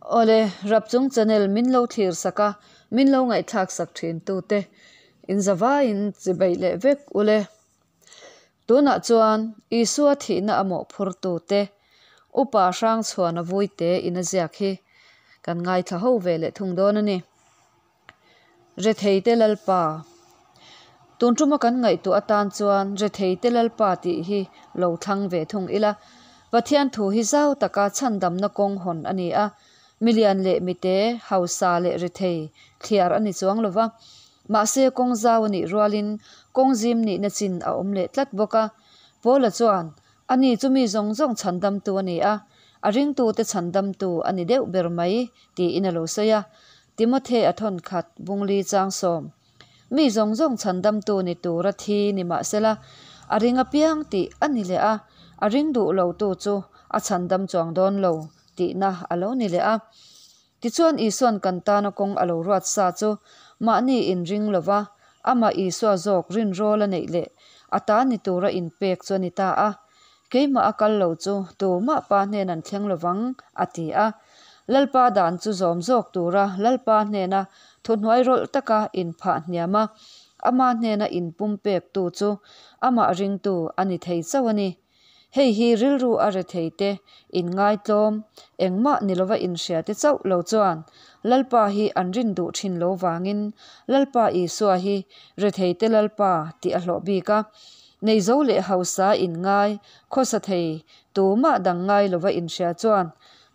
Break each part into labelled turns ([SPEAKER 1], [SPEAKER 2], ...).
[SPEAKER 1] Awle, Rapchung channel min lo thlir sak a, min lo ngaihthlak sak thin tute in zavaiin chibai leh vek ule. Tunah chuan Isua thihna a mawhphurtute Upa Hrangchhuana Vuite in a ziak hi kan ngaithla ho ve leh thung dawn a ni. Retheite Lalpa. Tun tuma kan ngaihtuah atan chuan Retheite Lalpa tih hi lo thlang ve thung ila. Pathian thu hi zau taka chhandamna kawng hawn a ni a, milian leh mite, hausa leh rethei thliar a ni chuang lo va. Mahse kawng zau a nih rualin kawng zim nihna chin a awm leh tlat bawk a. Paula chuan, Ani chu mi zawng zawng chhandamtu a ni a, a ringtute chhandamtu a ni deuh ber mai, tiin a lo sawi a. Timothe a thawn khat bungli chang sawm. Mi zawng zawng chhandamtu ni tura thi ni mahsela, a ring apiang tih a ni leh a, a ring duh lotu chu a chhandam chuang dawn lo tihna a lo ni leh a. Tichuan Isua'n kan tana kawng a lo ruat sa chu mahni inring lova, amah Isua zawk rinrawl a neih leh a ta ni tura inpek chu a ni ta a. Keimah a kal lo chu tumah Pa hnen an thleng lovang, a ti a. Lalpa dan chu zawm zawk tura Lalpa hnena thuhnuai rawlh taka inphah hniam a, ama hnena inpumpektu chu amah ringtu a ni thei chauh a ni. Hei hi rilru a rethei te, inngaitlawm, engmah ni lova inhria te chauh lo chuan Lalpa hi an rin duh thin lo vangin Lalpa Isua hi rethei te Lalpa tih a hlawh bik a. Neizo leh hausa inngai, khawsa thei, tumah dang ngai lova inhria chuan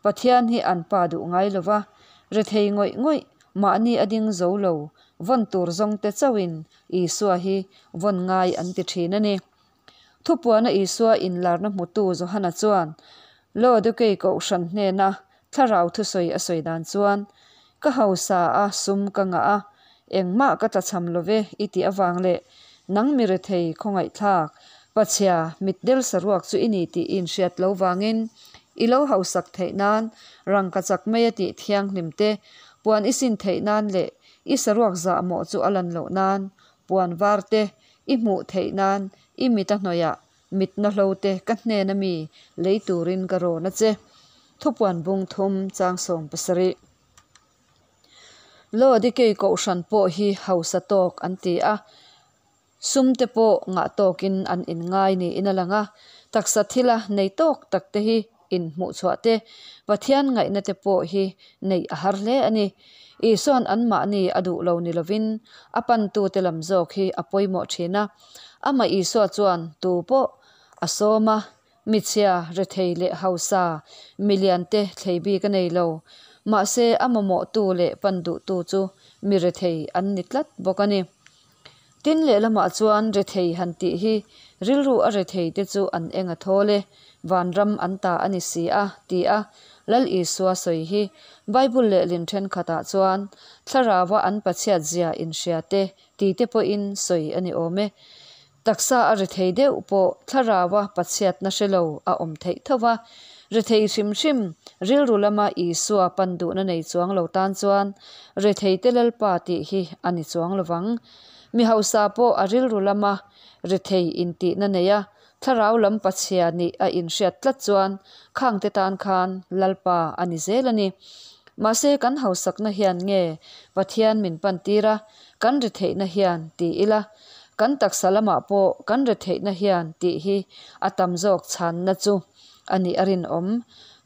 [SPEAKER 1] Pathian hi an pa duh ngai lova, rethei ngawih ngawih, mahni a ding zo lo, vawn tur zawng te chauhin Isua hi vawn ngai an ti thin a ni. Thupuana Isua inlarna hmutu Johana chuan Laodikei Kohhran hnena thlarau thusawi a sawi dan chuan, Ka hausa a, sum ka ngah a, engmah ka tlachham lo ve i tih avang leh nang mi rethei khawngaihthlak, pachhia, mitdel saruak chu i ni tih i inhriat lo vangin i lo hausak theih nan rangkachak mai a tih thianghlim te puan i sin theih nan leh i saruak zahmawh chu a lan loh nan puan var te I hmuh theih nan i mit a hnawihah mitna hlo te ka hnen ami lei turin ka rawn a che. Thupuan bung thum chang 70. Laodikei kohhran pawh hi hausa tawk an ti a, sum te pawh ngah tawkin an inngai niin a lang a, taksa thila nei tawk tak te hi inhmuhchhuah te, Pathian ngaihna te pawh hi neih a har hle a ni. Isua'n anmahni a duh lo ni lovin a pantute lam zawk hi a pawimawh thin a. Amah Isua chuan tu pawh a sawm a, michhia, rethei leh hausa, miliante thlei bik a nei lo. Mahse a mamawhtu leh pan duhtu chu mi rethei an ni tlat bawk a ni. Tin lehlamah chuan rethei han tih hi rilru a rethei te chu an eng a thawl e, vanram an ta a ni si a, ti a Lal Isua sawi hi Bible lehlin thenkhatah chuan Thlaraua an Pathiat zia inhria te ti te pawhin sawi a ni awm e. Taksa a rethei deuh pawh Thlaraua Pathiatna hre lo a awm theih tho va, rethei hrim hrim rilru lama Isua pan duhna nei chuang lo tan chuan retheite Lalpa tih hi a ni chuang lovang. Mi hausa pawh a rilru lama rethei intihna nei a, Thlarau lam Pachhia nih a inhriat tlat chuan khangte tan khan Lalpa a ni zel a ni. Mahse kan hausakna hian nge Pathian min pantir a, kan retheihna hian ti ila, kan taksa lamah pawh kan retheihna hian tih hi a tam zawk chhanna chu a nih a rinawm.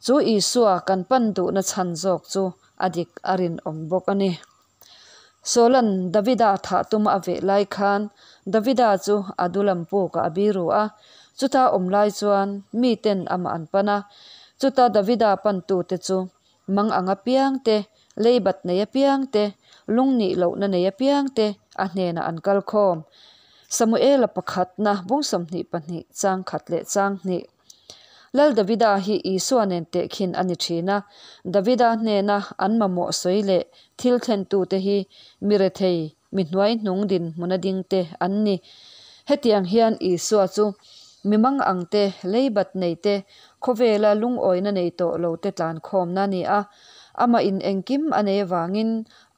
[SPEAKER 1] Chu Isua kan pan duhna chhan zawk chu a dik a rinawm bawk a ni. Saula'n Davida thah tuma a veh lai khan Davida chu a dulam pukah a biru a, chuta awm lai chuan miten amah an pan a. Chuta Davida pantute chu mang ang apiang te, leibat nei apiang te, lungnih lohna nei apiang te a hnenah an kal khawm. Samuela pakhatna bung 22 chang khat leh chang hnih. Lal Davida hi Isua nen tehkhin a ni thin a, Davida hnena an mamawh sawi leh thil thlentute hi mi rethei, mi hnuaihnung dinhmuna dingte an ni. Hetiang hian Isua chu mi mang ang te, leibat nei te, khawvela lungawina nei tawh lo te tlankhawmna a ni a. Amah in engkim a nei avangin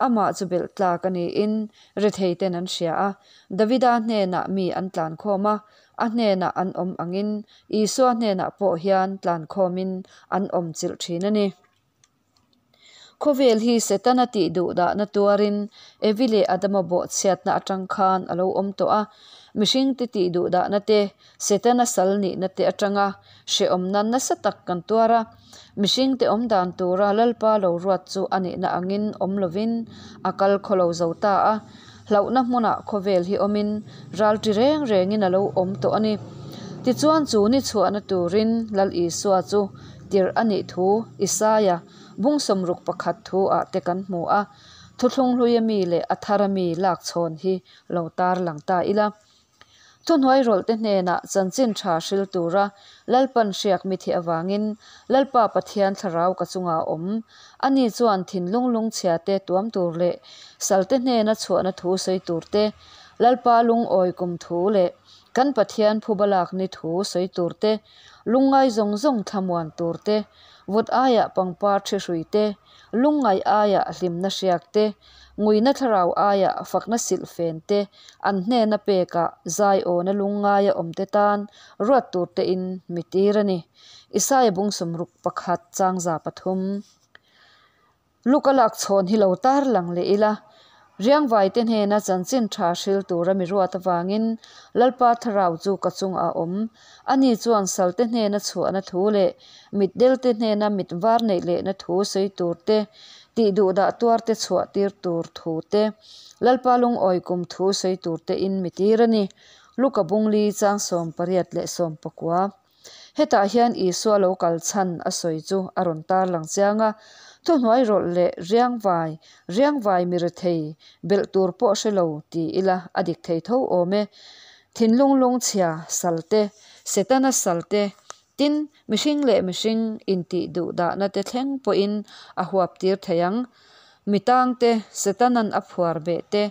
[SPEAKER 1] amah chu belh tlak a niin rethei ten an hria a. Davida hnenah mi an tlankhawm a, A hnenah an awm angin Isua hnenah pawh hian tlankhawmin an awm chilh thin a ni. Khawvel hi Setana tih duhdahna tuarin Evi leh Adama bawhchhiatna atang khan a lo awm tawh a. Mihringte tih duhdahna te, Setana sal nihna te atanga hrehawmna nasa tak kan tuar a. Mihringte awm dan tura Lalpa lo ruat chu a nihna angin awm lovin a kal khawlo zo ta a. Hlauhna hmunah khawvel hi awmin ralṭi reng rengin a lo awm tawh a ni. Tichuan chu ni chhuahna turin Lal Isua chu tirh a nih thu Isaia bung 61 thu ah te kan hmu a. Thuthlung hluia mi leh a thara mi lak chhawn hi lo tar lang ta ila. Thuhnuairawlhte hnenah chanchin tha hril tura Lalpan hriak mi thih avangin Lalpa Pathian thlarau ka chungah a awm. Ani chuan thinlung lungchhiate tuam tur leh salte hnena chhuahna thu sawi tur te, Lalpa lungawi kum thu leh kan Pathian phuba lak ni thu sawi tur te, lungngai zawng zawng thlamuan tur te, vut aiah pangpar thi hrui te, lungngaih aiah hlimna hriak te, nguina thlarau aiah fakna silhfen te an hnena pekah zaiawna lungngaia awmte tan ruat tur tein mi tir a ni. Isaia bung 61 changza pathum. Luka lak chhawn hi lo tar lang leh ila, Riangvaite hnena chanchin tha hril tura mi ruat avangin Lalpa thlarau chu ka chungah a awm. Ani chuan salte hnena chhuahna thu leh mitdelte hnena mit var neih lehna thu sawi tur te, tih duhdah tuarte chhuah tir tur thu te, Lalpa lungawi kum thu sawi tur tein mi tir a ni. Luka bungli chang 18 leh 19. Hetah hian Isua lo kal chhan a sawi chu a rawn tar lang chiang a, thuhnuai rawlh leh riangvai, riangvai mi rethei, belh tur pawh hre lo ti ila a dik thei tho awm e. Thinlung lungchhia sal te, Setana sal te, tin, mihring leh mihring intih duhdahna te thleng pawhin a huap tir thei ang. Mi tangte Setanan a phuar beh te,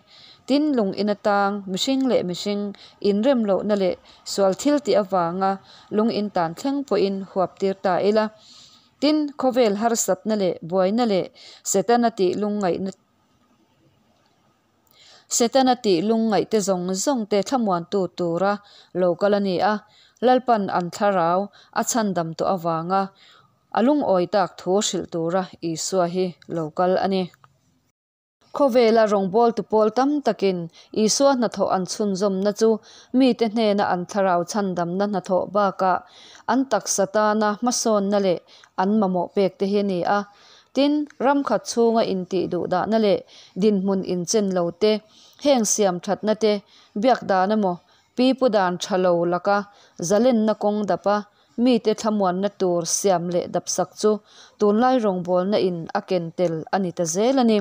[SPEAKER 1] tin lung in atang mihring leh mihring inrem lohna leh sual thil tih avanga lung in tan thleng pawhin huap tir ta ila. Tin, khawvel harsatna leh buaina leh Setana tih lungngaihna Setana tih lungngaihte zawng zawng te thlamuantu tura lo kal a ni a, Lalpan an thlarau a chhandam tawh avanga A lungawi tak thu hrilh tura Isua hi lo kal a ni. Khawvela rawngbawltu pawl tam takin Isua hnathawh an chhunzawmna chu mite hnena an thlarau chhandamna hnathawh bakah an taksa tana hmasawnna leh an mamawh pek te hi a ni a. Tin, ram khat chhunga intih duhdahna leh dinhmun inchen lo te, heng siam thatna te, biak dan emaw, pi pu dan tha lo laka zalenna kawng dapa Mite thlamuanna tur siam leh dapsak chu tunlai rawngbawlna in a ken tel a ni ta zel a ni.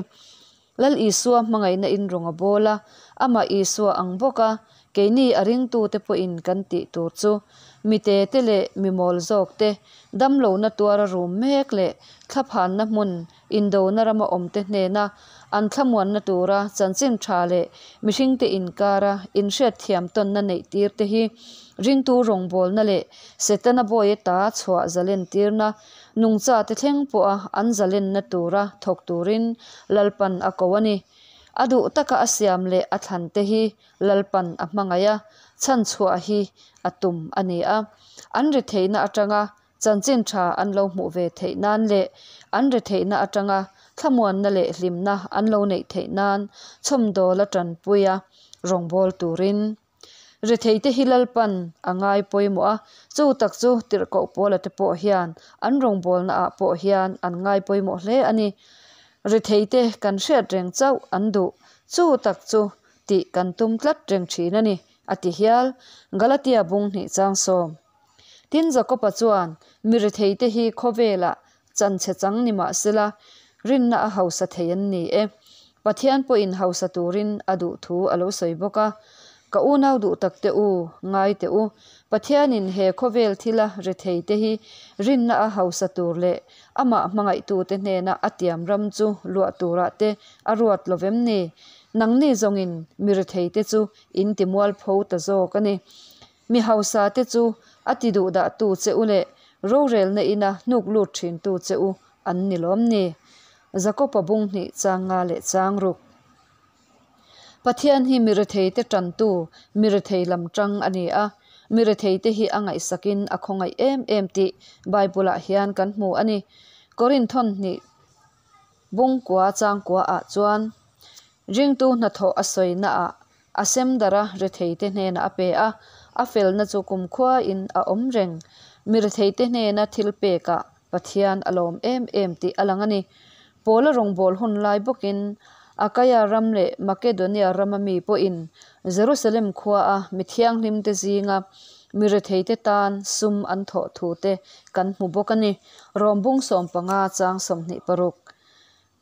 [SPEAKER 1] Lal Isua hmangaihna in rawng a bawl a, amah Isua ang bawk a, keini a ringtute pawhin kan tih tur chu mite te leh mi mawl zawk te, damlohna tuara rum mek leh thlaphanna hmun indona rama awmte hnena an thlamuanna tura chanchin tha leh mihringte inkara inhriatthiam tawnna neih tir te hi ringtu rawngbawlna leh Setana bawi ata chhuah zalen tirna nungchate thleng pawha an zalenna tura thawk turin Lalpan a ko a ni. A duh taka a siam leh a thlan te hi Lalpan a hmangaih a, chhanchhuah hi a tum a ni a. An retheihna atanga Chanchin tha an lo hmuh ve theih nan leh an retheihna atanga thlamuanna leh hlimna an lo neih theih nan chhawmdawla tanpuia rawngbâwl turin retheite hi Lalpan a ngai pawimawh a, chu tak chu tirhkoh Paula te pawh hian an rawngbawlnaah pawh hian an ngai pawimawh hle a ni. Retheite kan hriat reng chauh an duh, chu tak chu tih kan tum tlat reng thin a ni, a ti hial. Galatia bung hnih chang sawm. Tin, Jakoba chuan, Mi retheite hi khawvelah chanchhe chang ni mah sela, rinna a hausa thei an ni e. Pathian pawhin hausa turin a duh thu a lo sawi bawk a. Ka unau duh takte u, ngai teh u. Pathianin he khawvel thila retheite hi rinna a hausa tur leh amah hmangaihtute hnena a tiam ram chu luah turah te a ruat lo vem ni? Nangni zawngin mi retheite chu in ti mualpho ta zawk a ni. Mi hausa te chu a ti duhdah tu che u leh rorelna ina hnuk lut thin tu che u an ni lawm ni? Jakopa bung hnih chang nga leh chang ruk. Pathian hi mi rethei te tantu, mi rethei lam tang a ni a. Mi rethei te hi a ngaihsakin a khawngaih em em tih Bible ah hian kan hmu a ni. Korinthon hnih. Bung kua chang kua ah chuan ringtu hnathawh a sawina ah a sem darh a retheite hnenah a pe a, a felna chu kumkhua in a awm reng. Mi retheite hnena thil pek ah Pathian a lawm em em tih a lang a ni. Paula rawngbâwl hun lai bawkin Akaia ram leh Makedonia rama mi pawhin Jerusalem khuaa mi thianghlimte zînga mi retheite tân sum an thawh thute kan hmu bawk a ni, Rom bung 15 châng 26.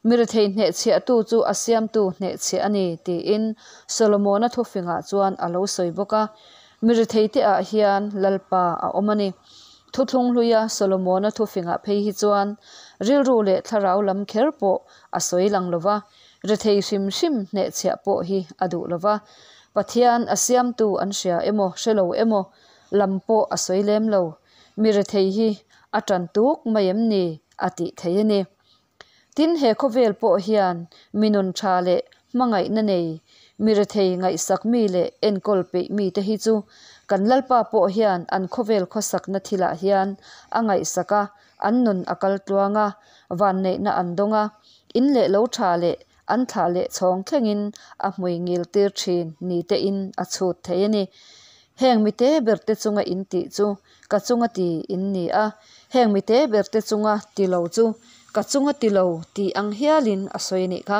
[SPEAKER 1] Mi rethei hnehchhiahtu chu a siamtu hnehchhiah a ni, tiin Solomona thufingah chuan a lo sawi bawk a. Mi retheiteah hian Lalpa a awm a ni. Thuthlung hluia Solomona thufingah phei hi chuan rilru leh thlarau lam kher pawh a sawi lang lo va, rethei hrim hrim hnehchhiah pawh hi a duh lo va. Pathian a siamtu an hria emaw hre lo emaw lam pawh a sawi lem lo. Mi rethei hi a tan tuk mai em ni a tih thei a ni. Tin, he khawvel pawh hian mi nun tha leh hmangaihna nei, mi rethei ngaihsak mi leh enkawl peih mite hi chu kan Lalpa pawh hian an khawvel khawsakna thilah hian a ngaihsak a, an nun a kal tluang a, vanneihna an dawng a, in leh lo tha leh an thlah leh chhawng thlengin a hmui ngil tir thin ni tein a chhut thei a ni. Heng mite berte chunga in tih chu ka chunga ti in ni a, heng mite berte chunga ti lo chu ka chunga ti lo tih ang hialin a sawi a nih kha.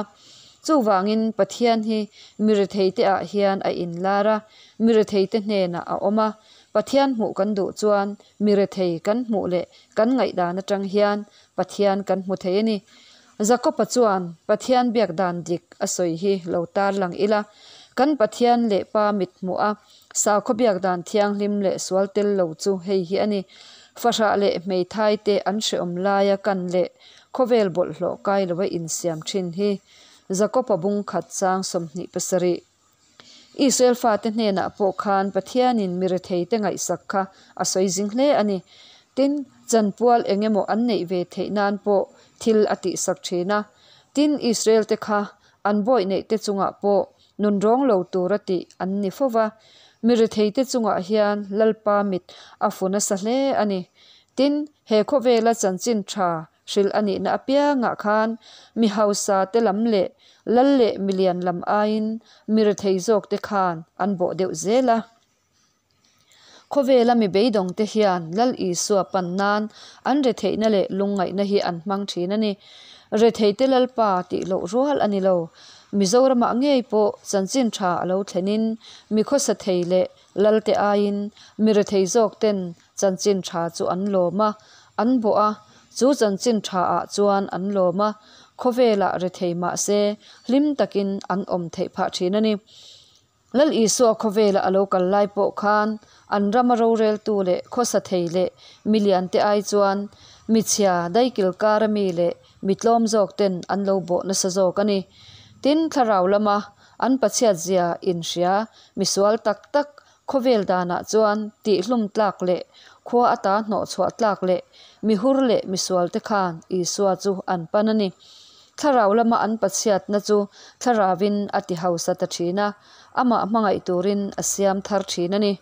[SPEAKER 1] Chuvangin Pathian hi mi retheite ah hian a inlar a, mi retheite hnenah a awm a. Pathian hmuh kan duh chuan mi rethei kan hmuh leh kan ngaihdan atang hian Pathian kan hmu thei a ni. Jakob-a chuan Pathian biak dan dik a sawi hi lo tarlang ila, kan Pathian leh Pa mit hmuh a, sakhaw biak dan thianghlim leh sual tel lo chu hei hi a ni. Fahrah leh hmeithai te an hreawm laia kan leh khawvel bawlhhlawh kai lova insiam thin hi Jakob-a bung khat chang 27. Israel fate hnenah pawh khan Pathianin mi retheite ngaihsak kha a sawi zing hle a ni. Tin, chanpual eng emaw an neih ve theih nan pawh thil a tihsak thin a. Tin, Israel-te kha an bawih neihte chungah pawh nunrawng lo tura tih an ni fo va. Mi retheite chungah hian Lalpa mit a fu nasa hle a ni. Tin, he khawvela chanchin tha Hrilh a nihna apiangah khan mi hausa te lam leh lal leh milian lam aiin mi rethei zawk te khan an bawh deuh zel a. Khawvela mi beidawng te hian Lal Isua pan nan an retheihna leh lungngaihna hi an hmang thin a ni. Rethei te Lalpa tih loh rual a ni lo. Mizoramah ngei pawh chanchin tha a lo thlenin mi khawsa thei leh lal te aiin mi rethei zawk ten Chanchin tha chu an lawm a, an bawh a, chu chanchin tha ah chuan an lawm a, khawvelah rethei mah se hlim takin an awm theih phah thin a ni. Lal Isua khawvela a lo kal lai pawh khan an rama roreltu leh khawsa thei leh milian te ai chuan michhia daikil kara mi leh mi tlawm zawk ten an lo bawh nasa zawk a ni. Tin, thlarau lama an pachhiat zia inhria misual tak tak Khawvel danah chuan tihhlum tlak leh khua ata hnawhchhuah tlak leh mihur leh misualte khan Isua chu an pan a ni. Thlarau lama an pachhiatna chu thlarauvin a ti hausa ta thin a, amah hmangaih turin a siam thar thin a ni.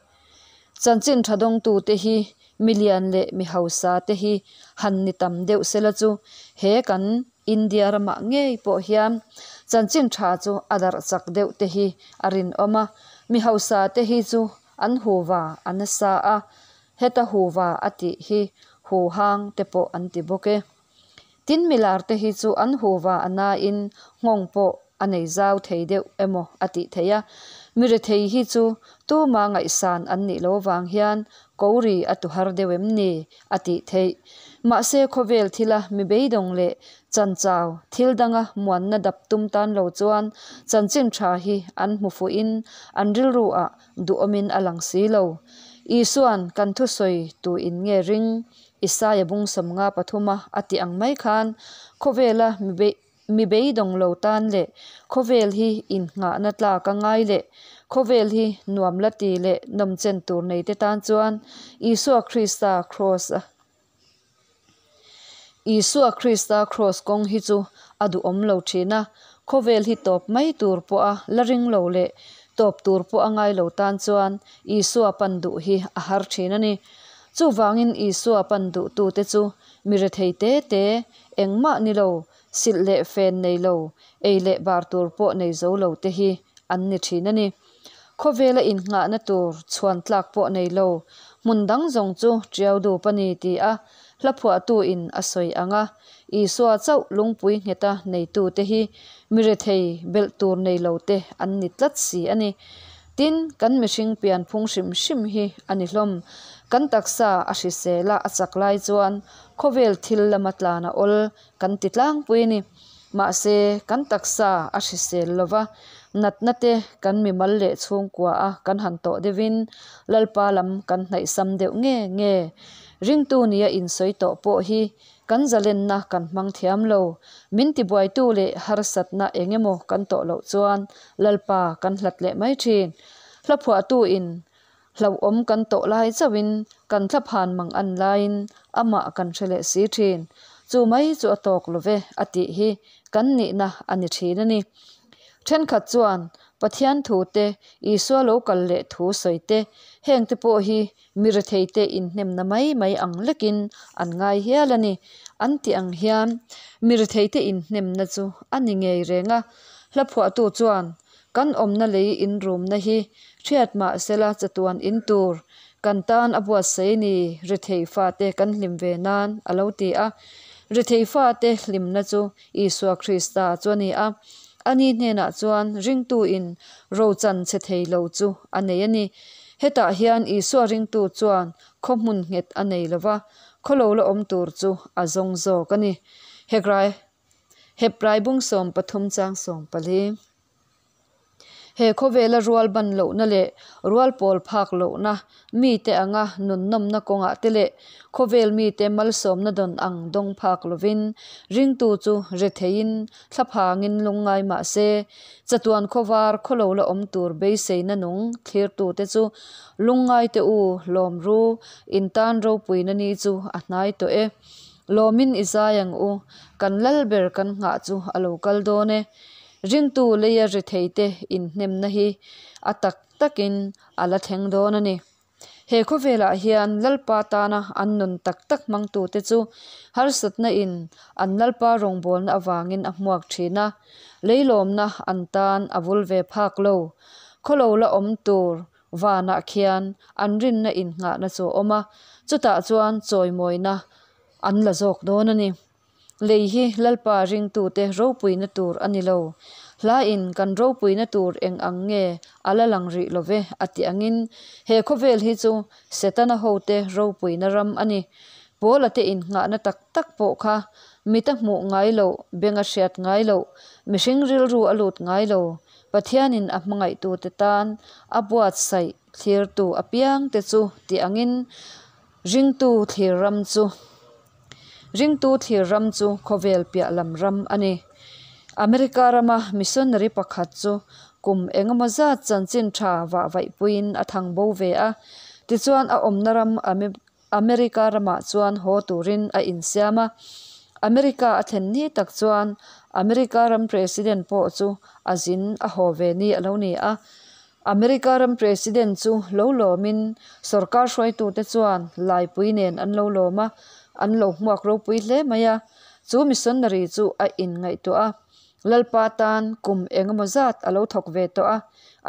[SPEAKER 1] Chanchin tha dawngtute hi milian leh mi hausa te hi han ni tam deuh sela chu he kan India ramah ngei pawh hian chanchin tha chu a darh chak deuh te hi a rinawm a, mi hausa te hi chu an huva a nasa a, heta huva a tih hi huhang te pawh an ti bawk e. Tin milar te hi chu an huva a nain nghawng pawh a nei zau thei deuh emaw a tih theih a, mi rethei hi chu tuma ngaihsan an nih lo vang hian kori a tu har deuh em ni a tih theih. Mahse khawvel thila mi beidawng leh chanchau thil danga muanna dap tum tan lo chuan chanchin tha hi an hmu fuhin an rilru ah duhawmin a lang si lo. Isuan kan thusawi tu in nge ring? Isaia bung 53 a a tih ang mai khan khawvela mi Mi beidawng lo tan leh khawvel hi innghahna tlak a ngai leh khawvel hi nuam la ti leh nawmchen tur nei te tan chuan Isua Krista Kraws a Isua Krista Kraws kawng hi chu a duhawm lo thin a, khawvel hi tawp mai tur pawha la ring lo leh tawp tur pawh a ngai lo tan chuan Isua pan duh hi a har thin a ni. Chuvangin Isua pan duhtute chu mi rethei te te engmah ni lo. Silh leh fen nei lo, ei leh bar tur pawh nei zo lo te hi an ni thin a ni. Khawvela innghahna tur chhuan tlak pawh nei lo, hmun dang zawng chu tiau dup a ni ti a hla phuahtu in a sawi ang a Isua chauh lungpui ngheta neitute hi mi rethei belh tur nei lo te an ni tlat si a ni. Tin, kan mihring pianphung hrim hrim hi a ni hlawm. Kan taksa a hrisel a a chak lai chuan khawvel thil lama tlan a awl kan ti tlangpui a ni. Mahse, kan taksa a hrisel lova, natna te kan mimal leh chhungkua a kan han tawh deuhin Lalpa lam kan hnaihsam deuh nge nge. Ringtu nia insawi tawh pawh hi kan zalenna kan hmang thiam lo. Min tibuaitu leh harsatna eng emaw kan tawh loh chuan Lalpa kan hlat leh mai thin. Hla phuahtu in hlauhawm kan tawh lai chauhin kan thlaphan mang an laiin amah kan hre leh si thin. Chu mai chu a tawk lo ve a tih hi kan nihna a ni thin a ni. Thenkhat chuan Pathian thu te, Isua lo kal leh thu sawi te, heng te pawh hi mi retheite inhnemna mai mai ang lekin an ngai hial a ni. An tih ang hian mi retheite inhnemna chu a ni ngei reng a. Hla phuahtu chuan, Kan awmna lei inrumna hi hriat mah sela chatuan in tur kan tan a buatsaih ni, rethei fate kan hlim ve nan a lo ti a. Rethei fate hlimna chu Isua Krista chu a ni a. Ani hnenah chuan ringtuin rochan chhe thei lo chu a nei a ni. Hetah hian Isua ringtu chuan khaw hmun nghet a nei lo va, khaw lo la awm tur chu a zawng zawk a ni. Hegrai Hebrai bung 13 chang 14. He khawvela rual ban lohna leh rual pawl phak lohna mite anga nunnawmna kawngah te leh khawvel mite malsawmna dawn ang dawng phak lovin ringtu chu retheiin thlaphangin lungngai mah se chatuan khawvar khawlo la awm tur beiseina nung thlirtute chu lungngaite u lawm ru in tan ropuina ni chu a hnai tawh e. Lawmin i zai ang u, kan lal ber kan nghah chu a lo kal dawn e. Ringtu leia retheite inhnemna hi a tak takin a la thleng dawn a ni. He khawvelah hian Lalpa tana an nun tak tak hmangtute chu harsatna in an Lalpa rawngbawlna avangin a hmuak thin a, leilawmna an tan a vul ve phak lo. Khawlo la awm tur vanah khian an rinna innghahna chu a awm a, chutah chuan chawimawina an la zawk dawn a ni. Lei hi Lalpa ringtute ropuina tur a ni lo. Hlain kan ropuina tur eng ang nge a la lang rih lo ve a tih angin he khawvel hi chu Setana hote ropuina ram a ni. Paula te innghahna tak tak pawh kha mita hmuh ngai loh, benga hriat ngai loh, mihring rilru a lut ngai lo. Pathianin a hmangaihtute tan a buatsaih thlirtu apiangte chu tih angin Ringtu thlir ram chu Ringtu thlir ram chu khawvel piah lam ram a ni. America rama missionary pakhat chu kum engemaw zat chanchin tha vah vaihpuiin a thang bo ve a. Tichuan a awmna ram America ramah chuan haw turin a insiam a. America a thlen ni tak chuan America ram president pawh chu a zin a haw ve ni a lo ni a. America ram President chu lo lawmin sorkar hruaitute chuan laipui nen an lo lawm a, an lo hmuak ropui hle mai a. Chu missionary chu a inngaihtuah a, Lalpa tan kum engemaw zat a lo thawk ve tawh a,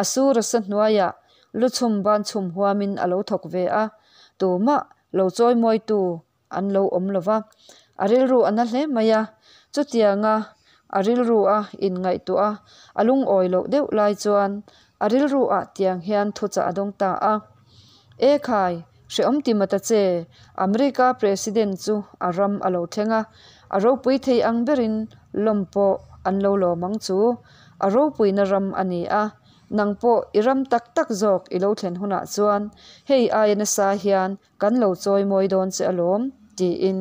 [SPEAKER 1] a sur a sa hnuaiah lu chhum ban chhum huamin a lo thawk ve a, tumah lo chawimawitu an lo awm lo va, a rilru a na hle mai a, chutianga a rilru a inngaihtuah a, a lungawi loh deuh lai chuan a rilru ah tiang hian thuchah a dawng ta a, E khai, hrehawm ti ma ta che, America President chu a ram a lo thleng a, a ropui thei ang berin lawm pawh an lo lawm ang chu, a ropuina ram a ni a, nang pawh i ram tak tak zawk i lo thlen hunah chuan hei aia nasa hian Kan lo chawi mawi dawn che alawm, tiin.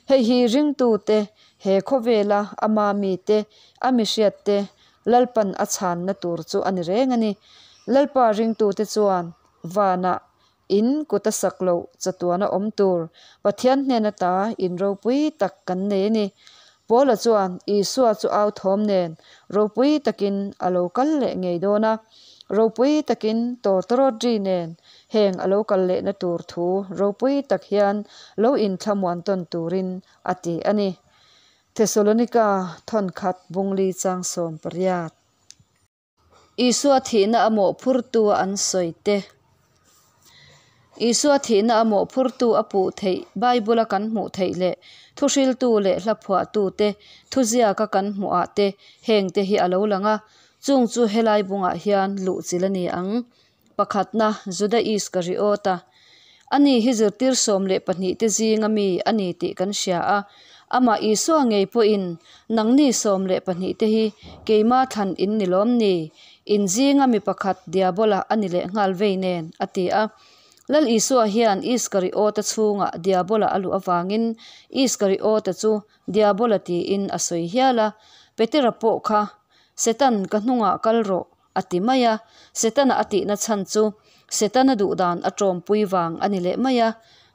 [SPEAKER 1] Hei hi ringtute, he khawvela ama mite, a mihriatte Lalpan a chhanna tur chu a ni reng a ni. Lalpa ringtute chuan vanah in kut a sak loh chatuana awm tur Pathian hnen ata in ropui tak kan nei a ni. Paula chuan Isua chu au thawm nen ropui takin a lo kal leh ngei dawn a, ropui takin tawtawrawt ri nen heng a lo kal lehna tur thu ropui tak hian lo inthlamuan tawn turin a ti a ni. Thesalonika thawnkhat bungli chang 18. Isua thihna a mawhphurtu a an sawi te. Isua thihna a mawhphurtu a puh theih Bible a kan hmuh theih leh thuhriltu leh hlaphuahtu te thuziaka kan hmuh ah te heng te hi a lo lang a, chung chu helai bungah hian luhchilh a ni ang. Pakhatna, Juda Iskariota. Ani hi zirtir 12 te zinga mi a ni tih kan hria a, amah Isua ngei pawhin, Nangni 12 te hi keima thlan in ni lawm ni? In zinga mi pakhat Diabola a ni leh nghal vei nen, a ti a. Lal Isua hian Iskariota chhungah Diabola a luh avangin Iskariota chu Diabola tiin a sawi hial a. Petera pawh kha, Setan, ka hnungah kal rawh, a ti mai a. Setana a tihna chhan chu Setana duhdan a tawmpui vang a ni leh mai a.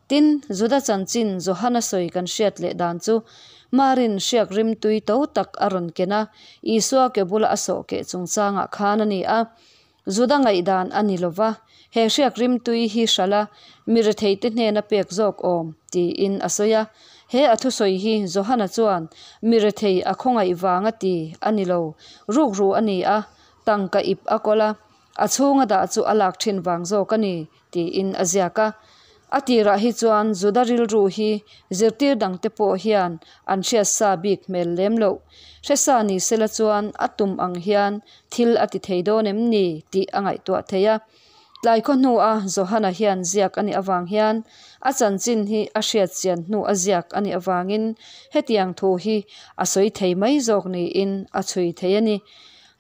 [SPEAKER 1] Tin, Juda chanchin Johana sawi kan hriat leh dan chu Marin hriak rimtui to tak a rawn ken a, Isua ke bula a sawh keh chungchangah khan a ni a. Juda ngaihdan a ni lova, he hriak rimtui hi hralh a, mi retheite hnena pek zawk awm, tiin a sawi a. He a thusawi hi Johana chuan mi rethei a khawngaih vang a ti a ni lo, rukru a ni a, tangka ip a kawl a, a chhunga dah chu a lak thin vang zawk a ni, tiin a ziak a. A tirah hi chuan Juda rilru hi zirtir dangte pawh hian an hriat sa bik hmel lem loh. Hre sa ni sela chuan a tum ang hian thil a ti thei dawn em ni tih a ngaihtuah thei a. Tlai khaw hnua Johana hian ziak a nih avang hian a chanchin hi a hriat chian hnu a ziak a nih avangin hetiang thu hi a sawi thei mai zawk niin a chhui thei a ni.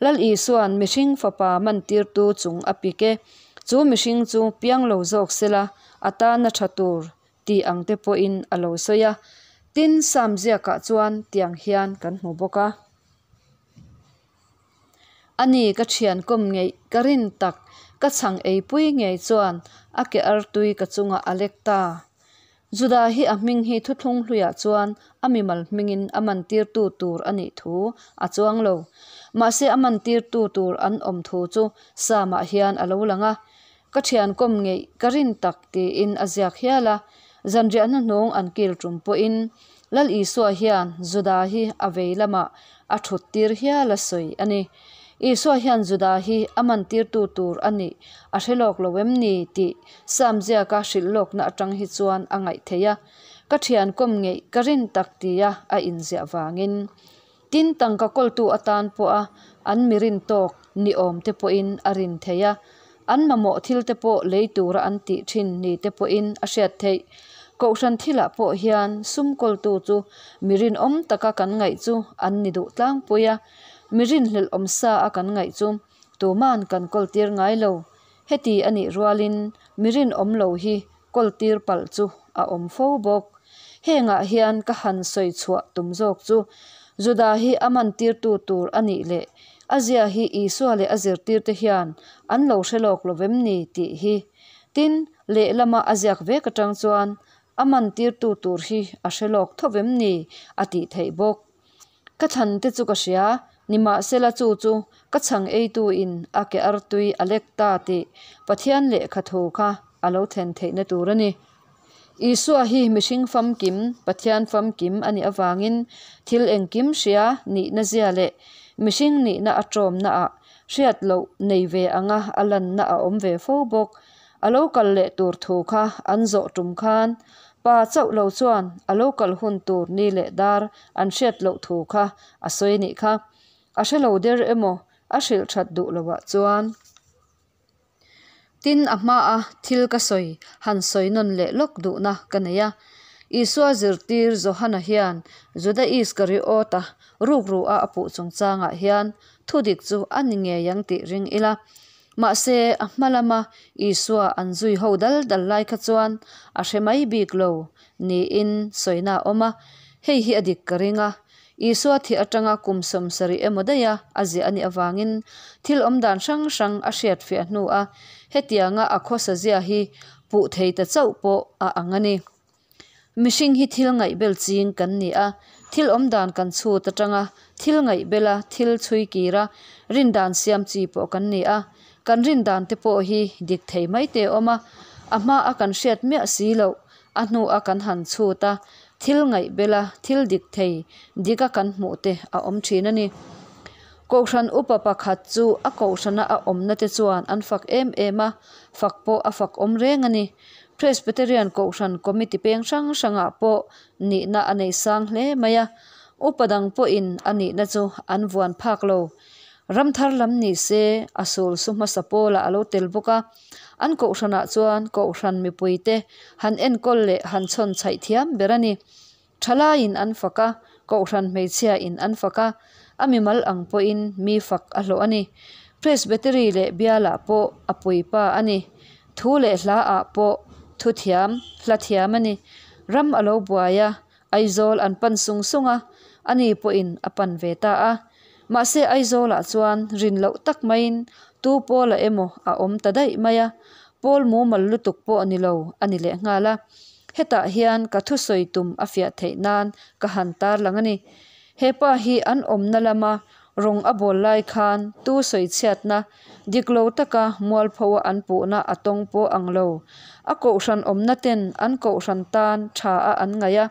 [SPEAKER 1] Lal Isua'n mihring fapa mantirtu chung a pik e. Chu mihring chu piang lo zawk sela a tana tha tur tih ang te pawhin a lo sawi a. Tin, Sam ziakah chuan tiang hian kan hmu bawk a. A ni, ka thian kawm ngeih ka rin tak, ka chhang eipui ngei chuan a ke artui ka chungah a lek ta. Juda hi a hming hi thuthlung hluiah chuan a mimal hmingin a mantirtu tur a nih thu a chuang lo. Mahse a mantirtu tur an awm thu chu Sam-ah hian a lo lang a. Ka thian kawm ngeih ka rin tak tiin a ziak hial a. Zanriah hnuhnung an kil tum pawhin Lal Isua hian Juda hi a vei lamah a thut tir hial a sawi a ni. Isua hian Juda hi a mantirtu tur a nih a hre lawk lo em ni tih Sam ziaka hrilh lawkna atang hi chuan a ngaih theih a. Ka thian kawm ngeih ka rin tak tia a inziah vangin. Tin, tangka kawltu atan pawha an mi rin tawk ni awm te pawhin a rin theih a, an mamawh thil te pawh lei tura an tih thin ni te pawhin a hriat theih. Kohhran thilah pawh hian sum kawltu chu mi rinawm taka kan ngaih chu an ni duh tlangpui a, mi rinhlelh awm sa a kan ngaih chu tuman kan kawltir ngai lo. Heti a nih rualin mi rinawm lo hi kawltir palh chu a awm fo bawk. Hengah hian ka han sawi chhuah tum zawk chu Juda hi a mantirtu tur a nih leh a zia hi Isua leh a zirtirte hian an lo hre lawk lo vem ni tih hi. Tin, lehlama a ziak vek atang chuan a mantirtu tur hi a hre lawk tho vem ni a tih theih bawk. Ka thlan te chu ka hria, nimahsela chu chu ka chhang eitu in a ke artui a lek ta tih Pathian lehkha thu kha a lo thlen theihna tur a ni. Isua hi mihring famkim, Pathian famkim a nih avangin thil engkim hria nihna zia leh mihring nihna a tawmna ah hriat loh nei ve anga a lanna a awm ve fo bawk. A lo kal leh tur thu kha an zawh tum khan Pa chauh lo chuan a lo kal hun tur ni leh dar an hriat loh thu kha a sawi nih kha. A hre lo der emaw a hrilh that duh loah chuan. Tin, a hmaa thil ka sawi han sawi nawn leh lawk duhna ka nei a. Isua zirtir Johana hian Juda Iskariota rukru-a a puh chungchangah hian thudik chu a ni ngei ang tih ring ila. Mahse, a hma lama Isua an zui ho dal dal lai kha chuan a hre mai bik lo niin sawina a awm a, hei hi a dik ka ring a. Isua thih atanga kum 70 emaw daiha a ziah a nih avangin thil awmdan hrang hrang a hriatfiah hnua hetianga a khawsa zia hi puh thei ta chauh pawh a ang a ni. Mihring hi thil ngaihbel ching kan ni a, thil awmdan kan chhut atanga thil ngaihbela thil chhui kira rindan siam chi pawh kan ni a, kan rindan te pawh hi dik thei mai te a awm a, a hma a kan hriat miah si loh, a hnu a kan han chhut a, Thil ngaihbela thil dik thei dika kan hmuh te a awm thin a ni. Kohhran upa pakhat chu a kohhrana a awmna te chuan an fak em em a, fak pawh a fak awm reng a ni. Presbyterian Kohhran Committee peng hrang hrangah pawh nihna a nei sang hle mai a, upa dang pawhin a nihna chu an vuan phak lo. Ramthar lam ni se a sul su hmasa pawlah a lo tel bawk a, an kohhranah chuan kohhran mipuite han enkawl leh han chhawn chhaih thiam ber a ni. Thalaiin an fak a, kohhran hmeichhiain an fak a, a mimal ang pawhin mi fak a hlawh a ni. Presbytery leh bialah pawh a puipa a ni. Thu leh hlaah pawh thu thiam, hla thiam a ni. Ram a lo buai a, Aizawl an pan sung sung a, ani pawhin a pan ve ta a. Mahse Aizawlah chuan rin loh tak maiin tu pawla emaw a awm ta daih mai a, pawl mumal lutuk pawh ni lo a ni lehnghal a. Hetah hian ka thusawi tum a fiah theih nan ka han tarlang a ni. He pa hi an awmna lama rawng a bawl lai khan tu sawichhiatna dik lo taka mualpho a an puhna a tawng pawh ang lo. A kohhran awmna ten an kohhran tan tha a an ngaih a,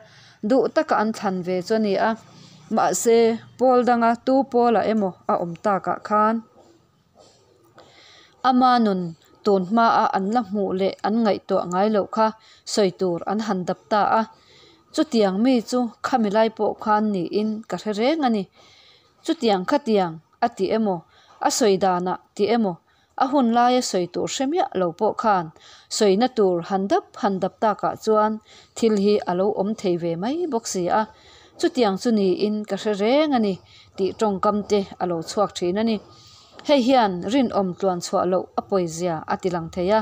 [SPEAKER 1] duh taka an thlan ve chu a ni a. Mahse, pawl danga tu pawlah emaw a awm takah khan. Ama nun tun hmaa an la hmuh leh an ngaihtuah ngai loh kha sawi tur an han dap ta a. Chutiang mi chu khami lai pawh khan niin ka hre reng a ni. Chutiang khatiang a ti emaw, a sawi danah ti emaw, a hun laia sawi tur hre miah lo pawh khan sawina tur han dap han dap takah chuan thil hi a lo awm thei ve mai bawk si a. Chutiang chu niin ka hre reng a ni tih tawngkam te a lo chhuak thin a ni. Hei hian rinawm tluan chhuah loh a pawizia a ti lang thei a.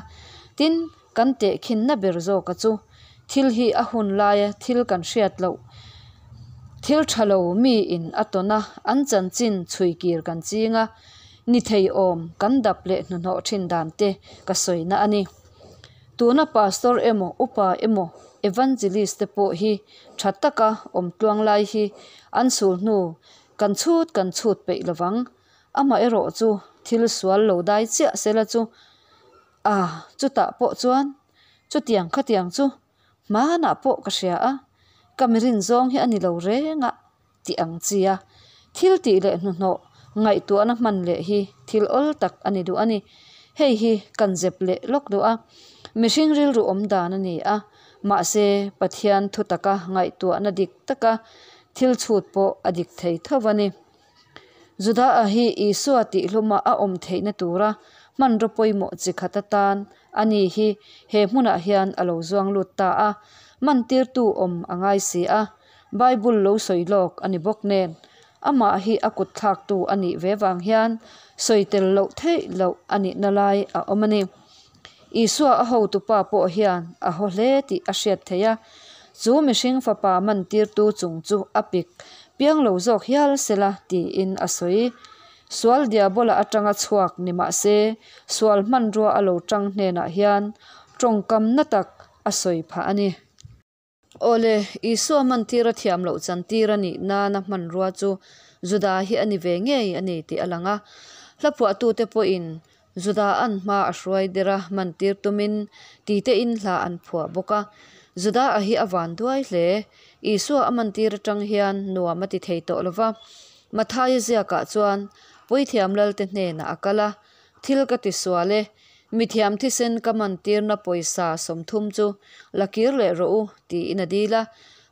[SPEAKER 1] Tin, kan tehkhinna ber zawka chu thil hi a hun laia thil kan hriat loh, thil tha lo miin a tawn a, an chanchin chhuikir kan ching a, ni thei awm kan dap leh hnuhnawh thin dan te ka sawina a ni. Tuna pastor emaw upa emaw evangelist te pawh hi tha taka awm tluang lai hi an sul hnu kan chhut kan chhut peih lovang. Amaherawh chu thil sual lo dai chiah sela chu a chutah pawh chuan chutiang khatiang chu hmanah pawh ka hria a, ka mirin zawng hi a ni lo reng a tih ang chi a. Thil tih leh hnuhnawh ngaihtuahna hman leh hi thil awl tak a ni duh a ni. Hei hi kan zep leh lawk duh a, mihring rilru awm dan a ni a, mahse Pathian thu taka ngaihtuahna dik taka thil chhut pawh a dik thei tho a ni. Juda-a hi Isua tihhluma a awm theihna tura hmanraw pawimawh chi khat atan ani hi he hmunah hian a lo zuang lut ta a, mantirtu awm a ngai si a, Bible lo sawi lawk a ni bawk nen, amah hi a kut thlaktu a nih ve vang hian sawi tel loh theih loh a nihna lai a awm a ni. Isua a hotupa pawh hian a haw hle tih a hriat theih a, chu mihring fapa mantirtu chung chu a pik piang lo zawk hial sela tiin a sawi. Sual diabola atanga chhuak ni mah se, sual hmanrua a lo tang hnenah hian tawngkam na tak a sawi phah a ni. Awle, Isua mantira thiam loh chantir a nih nana hmanrua chu Juda hi a ni ve ngei a ni tih a lang a. Hla phuahtute pawhin Juda an hma a hruai der a mantir tumin titein hla an phuah bawk a. Juda a hi a van duai hle. Isua a mantir atang hian nuam a ti thei tawh lo va. Mathaia ziakah chuan Puithiam Lalte hnenah a kal a, Thil ka ti sual e, mithiam thisen ka mantirna pawisa 30 chu la kir leh rawh u, tiin a dil a.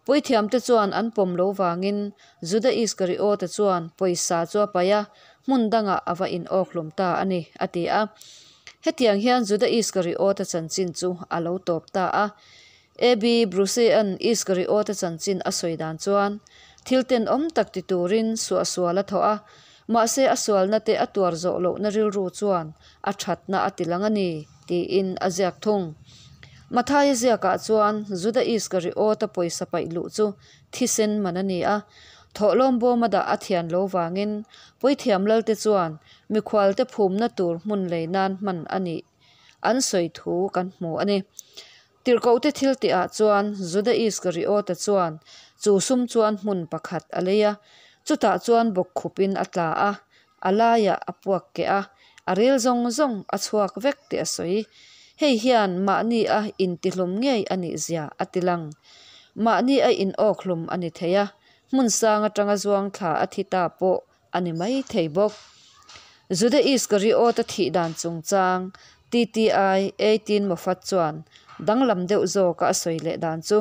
[SPEAKER 1] Puithiamte chuan an pawm lo vangin Juda Iskariota chuan pawisa chu a paih a, hmun dangah a va inawkhlum ta a ni, a ti a. Hetiang hian Juda Iskariota chanchin chu a lo tawp ta a. AB Bruce-a'n Iskariota chanchin a sawi dan chuan, thil tenawm tak ti turin suahsual a thawh a, mahse a sualna te a tuar zawh lohna rilru chuan a thatna a ti lang a ni, tiin a ziak thung. Mathaia ziakah chuan Juda Iskariota pawisa paih luh chu thisen man a ni a, thawhlawm bawma dah a thian lo vangin Puithiam Lalte chuan mikhualte phumna tur hmun lei nan hman a nih an sawi thu kan hmu a ni. Tirhkohte thil tihah chuan Juda Iskariota chuan chu sum chuan hmun pakhat a lei a, chutah chuan bawkkhupin a tla a, a laiah a puak keh a, a ril zawng zawng a chhuak vek tih a sawi. Hei hian mahni a intihlum ngei a nih zia a ti lang. Mahni a in awk hlum a ni thei a, hmun sang atanga zuang thla a thi ta pawh a ni mai thei bawk. Juda Iskariota thih dan chungchang TTI 18 Moffatt chuan danglam deuh zawka a sawi leh dan chu,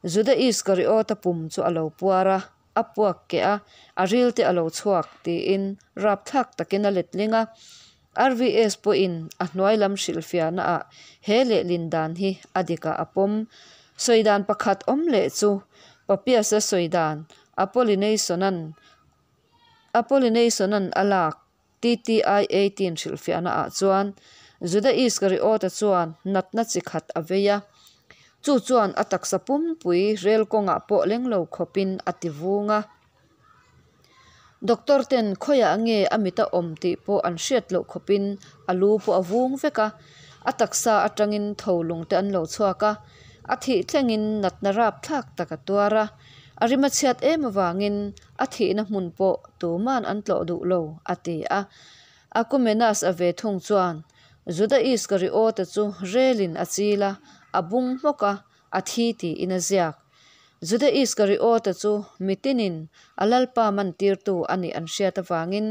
[SPEAKER 1] Juda Iskariota pum chu a lo puar a, a puak keh a, a ril te a lo chhuak tiin rapthlak takin a letling a. RVS pawhin a hnuai lam hrilhfiahnaah he lehlin dan hi a dikah a pawm. Sawi dan pakhat awm leh chu Papias-a sawi dan Apollinason-a'n Apollinason-a'n a lak TTI 18 hrilhfiahnaah chuan Juda Iskariota chuan natna chi khat a vei a, chu chuan a taksa pumpui rel kawngah pawh leng lo khawpin a ti vung a. Doctor ten khawiah nge a mit a awm tih pawh an hriat loh khawpin a lu pawh a vung vek a, a taksa atangin tho lung te an lo chhuak a, a thih thlengin natna rapthlak tak a tuar a, a rim a chhiat em avangin a thihna hmun pawh tuman an tlawh duh lo, a ti a. Acumenas a ve thung chuan Juda Iskariota chu relin a chil a, a bung hmawk a, a thi tiin a ziak. Juda Iskariota chu mitinin a Lalpa mantirtu a nih an hriat avangin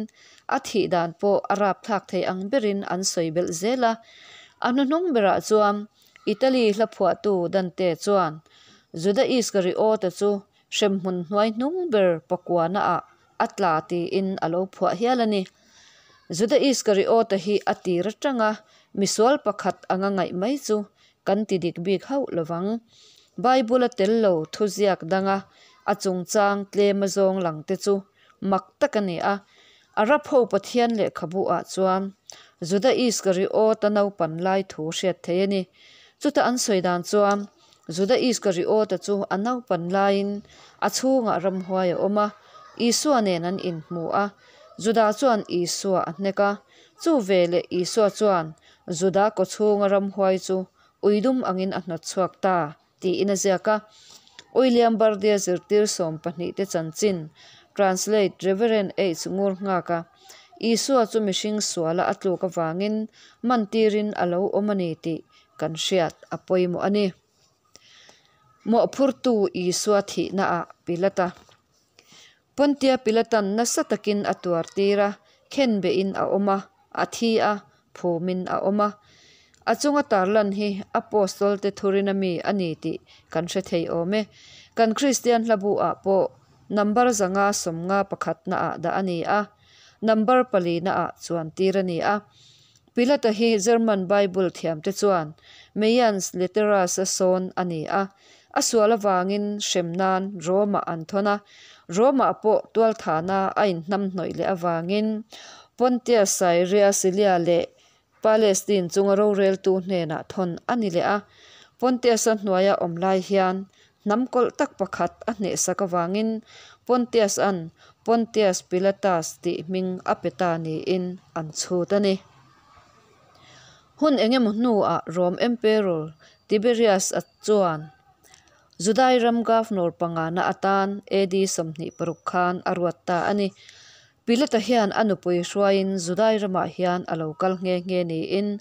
[SPEAKER 1] a thih dan pawh a rapthlak thei ang berin an sawi belh zel a. A hnuhnung berah chuan Italy hla phuahtu Dante chuan Juda Iskariota chu hremhmun hnuai hnung ber pakuanaah a tla tiin a lo phuah hial a ni. Juda Iskariota hi a tir atanga misual pakhat anga ngaih mai chu kan ti dik bik hauh lovang. Bible-a tel lo thuziak danga a chungchang tlem azawng lang te chu mak tak a ni a. Arab ho Pathian lehkhabu ah chuan Juda Iskariota naupan lai thu hriat theih a ni. Chuta an sawi dan chuan Juda Iskariota chu a naupan laiin a chhungah ramhuai a awm a, Isua nen an inhmu a. Juda chuan Isua a hnek a, chu veleh Isua chuan Juda kawchhunga ramhuai chu ui dum angin a hnawt chhuak ta, tiin a ziak a. William Bardia zirtir 12 te chanchin, Translate, Rev. H. Ngurnghaka, Isua chu mihring suala a tluk avangin mantirin a lo awm a ni tih kan hriat a pawimawh a ni. Mawhphurtu Isua thihnaah Pilata. Pontia Pilatan nasa takin a tuar tir a, khenbehin a awm a, a thi a, phumin a awm a. A chunga tarlan hi Apostol-te thurina mi a ni tih kan hre thei awm e. Kan Kristian hlabu ah pawh number 551 ah dah a ni a, number palina ah chuan tir a ni a. Pilata hi German Bible thiamte chuan Meyans Literatus-a sawn a ni a, a sual avangin hrem nan Rome-ah an thawn a, Rome-ah pawh tualthahna a inhnamhnawih leh avangin Pontius Syria Silia leh Palestine chunga roreltu hnenah thawn a ni leh a. Pontius-a hnuaia awm lai hian hnam kawlh tak pakhat a hnehsak avangin Pontius-a'n Pontius Pilatus tih hming a pe ta niin an chhut a ni. Hun engemaw hnuah Rome Emperor Tiberius-a chuan Judai ram Governor pangana atan AD 26 khan a ruat ta a ni. Pilata hian a nupui hruaiin Judai ramah hian a lo kal nghe nghe niin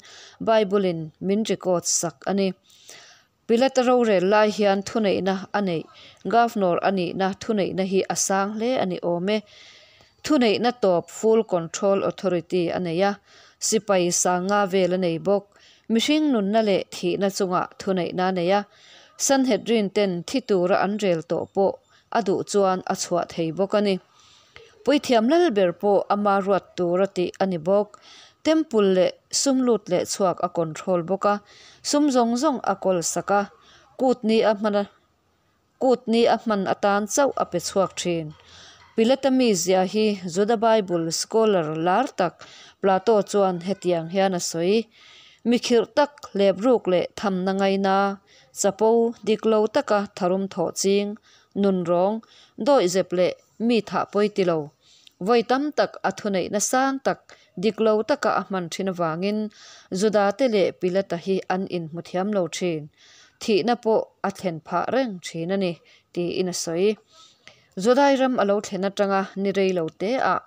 [SPEAKER 1] Bible-in min record sak a ni. Pilata rorel lai hian thuneihna a neih, Governor a nihna thuneihna hi a sang hle a ni awm e. Thuneihna tawp full control authority a nei a, sipai sanga vel a nei bawk. Mihring nunna leh thihna chungah thuneihna a nei a, Sanhedrin ten thi tura an rel tawh pawh a duh chuan a chhuah thei bawk a ni. Puithiam lal ber pawh ama ruat tura tih a ni bawk. Temple leh sum lut leh chhuak a control bawk a, sum zawng zawng a kawl sak a, kut ni a hman a kut ni a hman atan chauh a pe chhuak thin. Pilata mizia hi Juda Bible scholar lar tak Plato chuan hetiang hian a sawi, Mi khirh tak, lepruk leh thamna ngaina, chapo, dik lo taka tharum thawh ching, nunrawng, dawihzep leh mi thah pawi ti lo. Vawi tam tak a thuneihna sang tak, dik lo taka a hman thin avangin Juda te leh Pilata hi an inhmu thiam lo thin. Thihna pawh a thlen phah reng thin a ni, tiin a sawi. Judai ram a lo thlen atanga ni rei lo te ah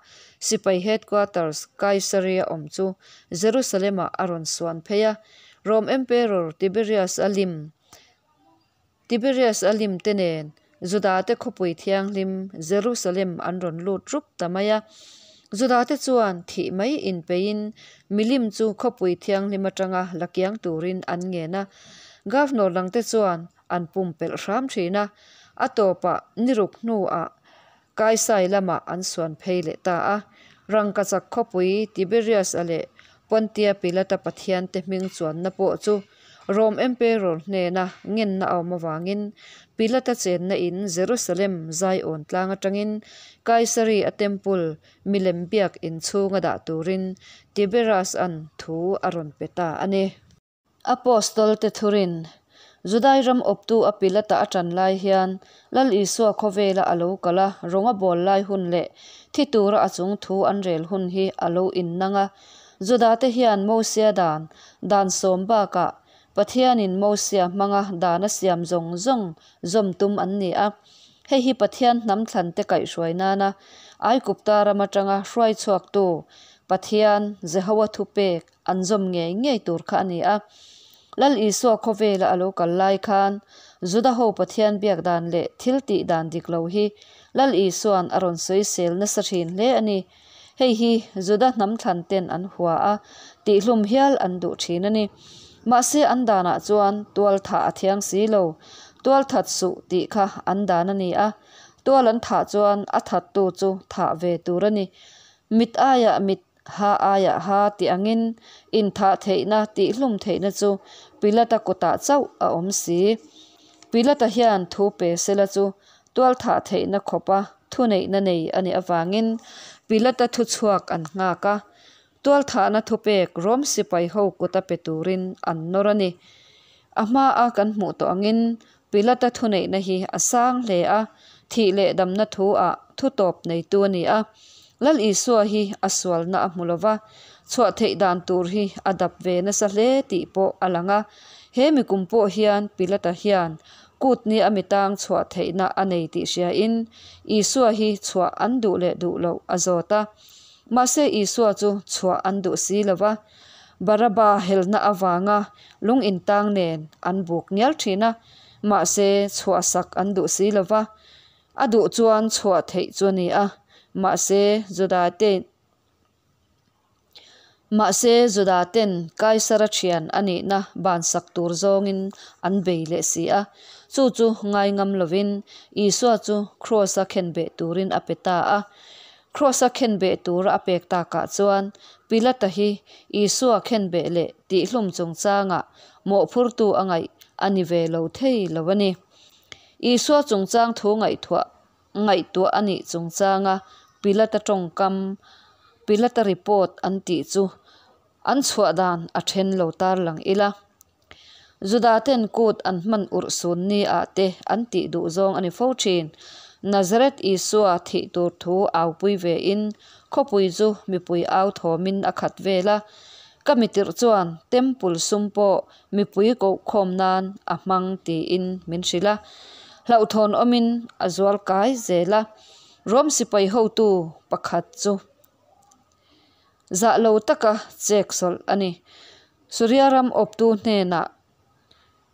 [SPEAKER 1] sipai headquarters Kaisaria awm chu Jerusalem ah a rawn suan phei a, Rome Emperor Tiberius a lim. Tiberius-a lim te nen Judate khawpui thianghlim Jerusalem an rawn lut rup ta mai a. Judate chuan thih mai inpeihin milim chu khawpui thianghlim atanga la kiang turin an ngen a. Governor dangte chuan an pumpelh hram thin a, a tawpah niruk hnuah Kaisai lamah an suan phei leh ta a. Rangkachak khawpui Tiberius-a leh Pontia Pilata pathiante hming chuanna pawh chu Rom Emperor hnena ngenna a awm avangin Pilata chenna in Jerusalem Zion tlang atangin Kaisari a temple milem biak inchhunga dah turin Tiberius-a'n thu a rawn pe ta a ni. Apostol-te thurin Judai ram awptu a Pilata a ṭan lai hian Lal Isua khawvela a lo kal a, rawng a bawl lai hun leh thi tura a chung thu an rel hun hi a lo innang a. Judate hian Mosia dan, dan sawm bakah Pathianin Mosia hmanga dan a siam zawng zawng zawm tum an ni a. Hei hi Pathian hnam thlante kaihhruai nana Aigupta ram atanga hruai chhuaktu Pathian Jehowa thupek an zawm ngei ngei tur kha a ni a. Lal Isua khawvela a lo kal lai khan Juda ho Pathian biak dan leh thil tih dan dik lo hi Lal Isua'n a rawn sawisel nasa thin hle a ni. Hei hi Juda hnam thlan ten an hua a, tihhlum hial an duh thin a ni. Mahse an danah chuan tual thah a thiang si lo, tual that suh tih kha an dan a ni a, tual an thah chuan a thattu chu thah ve tur a ni. Mit aiah mit Ha aiah ha tih angin inthah theihna tihhlum theihna chu Pilata kutah chauh a awm si. Pilata hian thu pe sela chu tualthah theihna khawpa thuneihna nei a nih avangin Pilata thuchhuak an nghak a, tualthahna thupek Rom sipai ho kuta pe turin an nawr a ni. A hmaa kan hmuh tawh angin Pilata thuneihna hi a sang hle a, thih leh damna thu ah thu tawp neitu a ni a. Lal Isua hi a sualna a hmu lova, chhuah theih dan tur hi a dap ve nasa hle tih pawh a lang a. He mi kum pawh hian Pilata hian kut ni a mitang chhuah theihna a nei tih hriain Isua hi chhuah an duh leh duh loh a zawt a. Mahse Isua chu chhuah an duh si lova, Baraba helna avanga lung intang nen an buk ngial thin a, mahse chhuahsak an duh si lo va, a duh chuan chhuah theih chu a ni a, mahse Judate mahse Judaten Kaisara thian a nihna bansak tur zawngin an bei leh si a, chu chu ngaingam lovin Isua chu Kraws-a khenbeh turin a pe ta a. Kraws-a khenbeh tura a pek takah chuan Pilata hi Isua khenbeh leh tihhlum chungchangah mawhphurtu a ngaih a ni ve lo thei lo a ni. Isua chungchang thu ngaihtuah ngaihtuah a nih chungchanga Pilata tawngkam, Pilata report an tih chu an chhuah dan a then lo tarlang ila. Judaten kut an hman urh sun ni ah te an tih duh zawng a ni fo thin. Nazareth Isua thih tur thu au pui ve in khawpui chu mipui au thawmin a khat vel a. Ka mitirh chuan temple sum pawh mipui kohkhawm nan a hmang tiin min hrilh a. Hlauhthawn awmin a zual kai zel a. Rom sipai hotu pakhat chu zah lo taka chek sawlh a ni. Suria ram awptu hnenah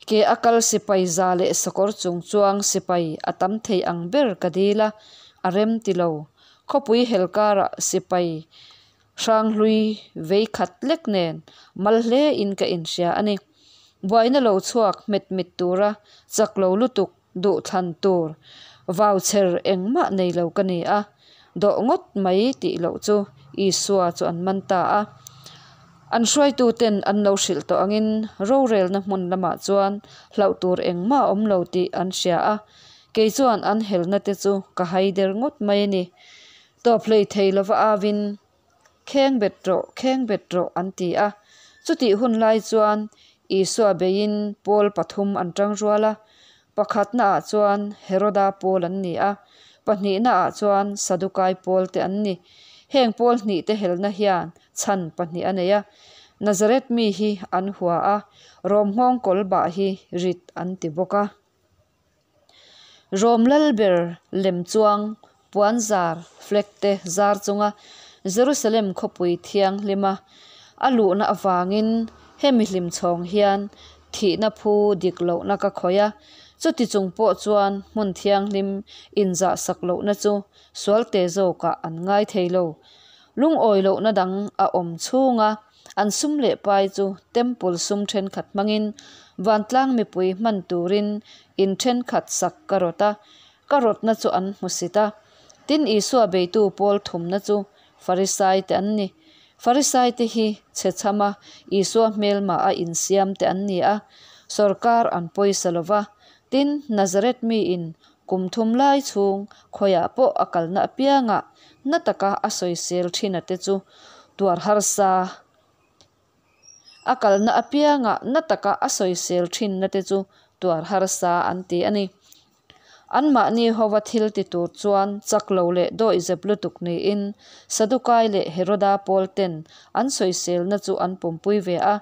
[SPEAKER 1] ke a kal sipai za leh sakawr chung chuang sipai a tam thei ang ber ka dil a, a rem ti lo. Khawpui hel karah sipai hranghlui vei khat lek nen mal hle in ka inhria a ni. Buaina lo chhuak hmet mit tura chak lo lutuk duhthlan tur vau chher engmah nei lo ka ni a, dawh ngawt mai tih loh chu Isua chu an man ta a. An hruaituten an lo hrilh tawh angin rorelna hmun lamah chuan hlauh tur engmah a awm lo tih an hria a, kei chuan an helna te chu ka hai der ngawt mai a ni. Tawp hlei thei lova avin Kheng bet rawh, kheng bet rawh an ti a. Chutih hun lai chuan Isua beiin pawl pathum an tang rual a. Pakhatnaah chuan Heroda pawl an ni a, pahnihnaah chuan Sadukai pawl te an ni. Heng pawl hnih te helna hian chhan pahnih a nei a. Nazareth mi hi an hua a, Rom nghawng kawl bah hi rit an ti bawk a. Rom lal ber lem chuang puanzar flag te zar chunga Jerusalem khawpui thianghlima a luhna avangin hemi hlimchhawng hian thihna phu dik lohna ka khawih a, Chuti chung pawh chuan hmun thianghlim inzahsak lohna chu sual te zawkah an ngai thei lo. Lungawi lohna dang a awm chhunga an sum leh pai chu Temple sum thenkhat hmangin vantlang mipui hman turin in thenkhat sak ka rawt a, ka rawtna chu an hmusit a. Tin, Isua beitu pawl thumna chu Farisaite an ni. Farisaite hi chhechhama Isua hmelma a insiamte an ni a, sawrkar an pawisa lo va. Tin, Nazareth miin kum thum lai chhung khawiah pawh a kalna apiangah na taka a sawisel thin ate chu tuar harsa a kalna apiangah na taka a sawisel thinna te chu tuar harsa an ti a ni. Anmahni hova thil ti tur chuan chak lo leh dawihzep lutuk niin Sadukai leh Heroda pawl ten an sawiselna chu an pawmpui ve a.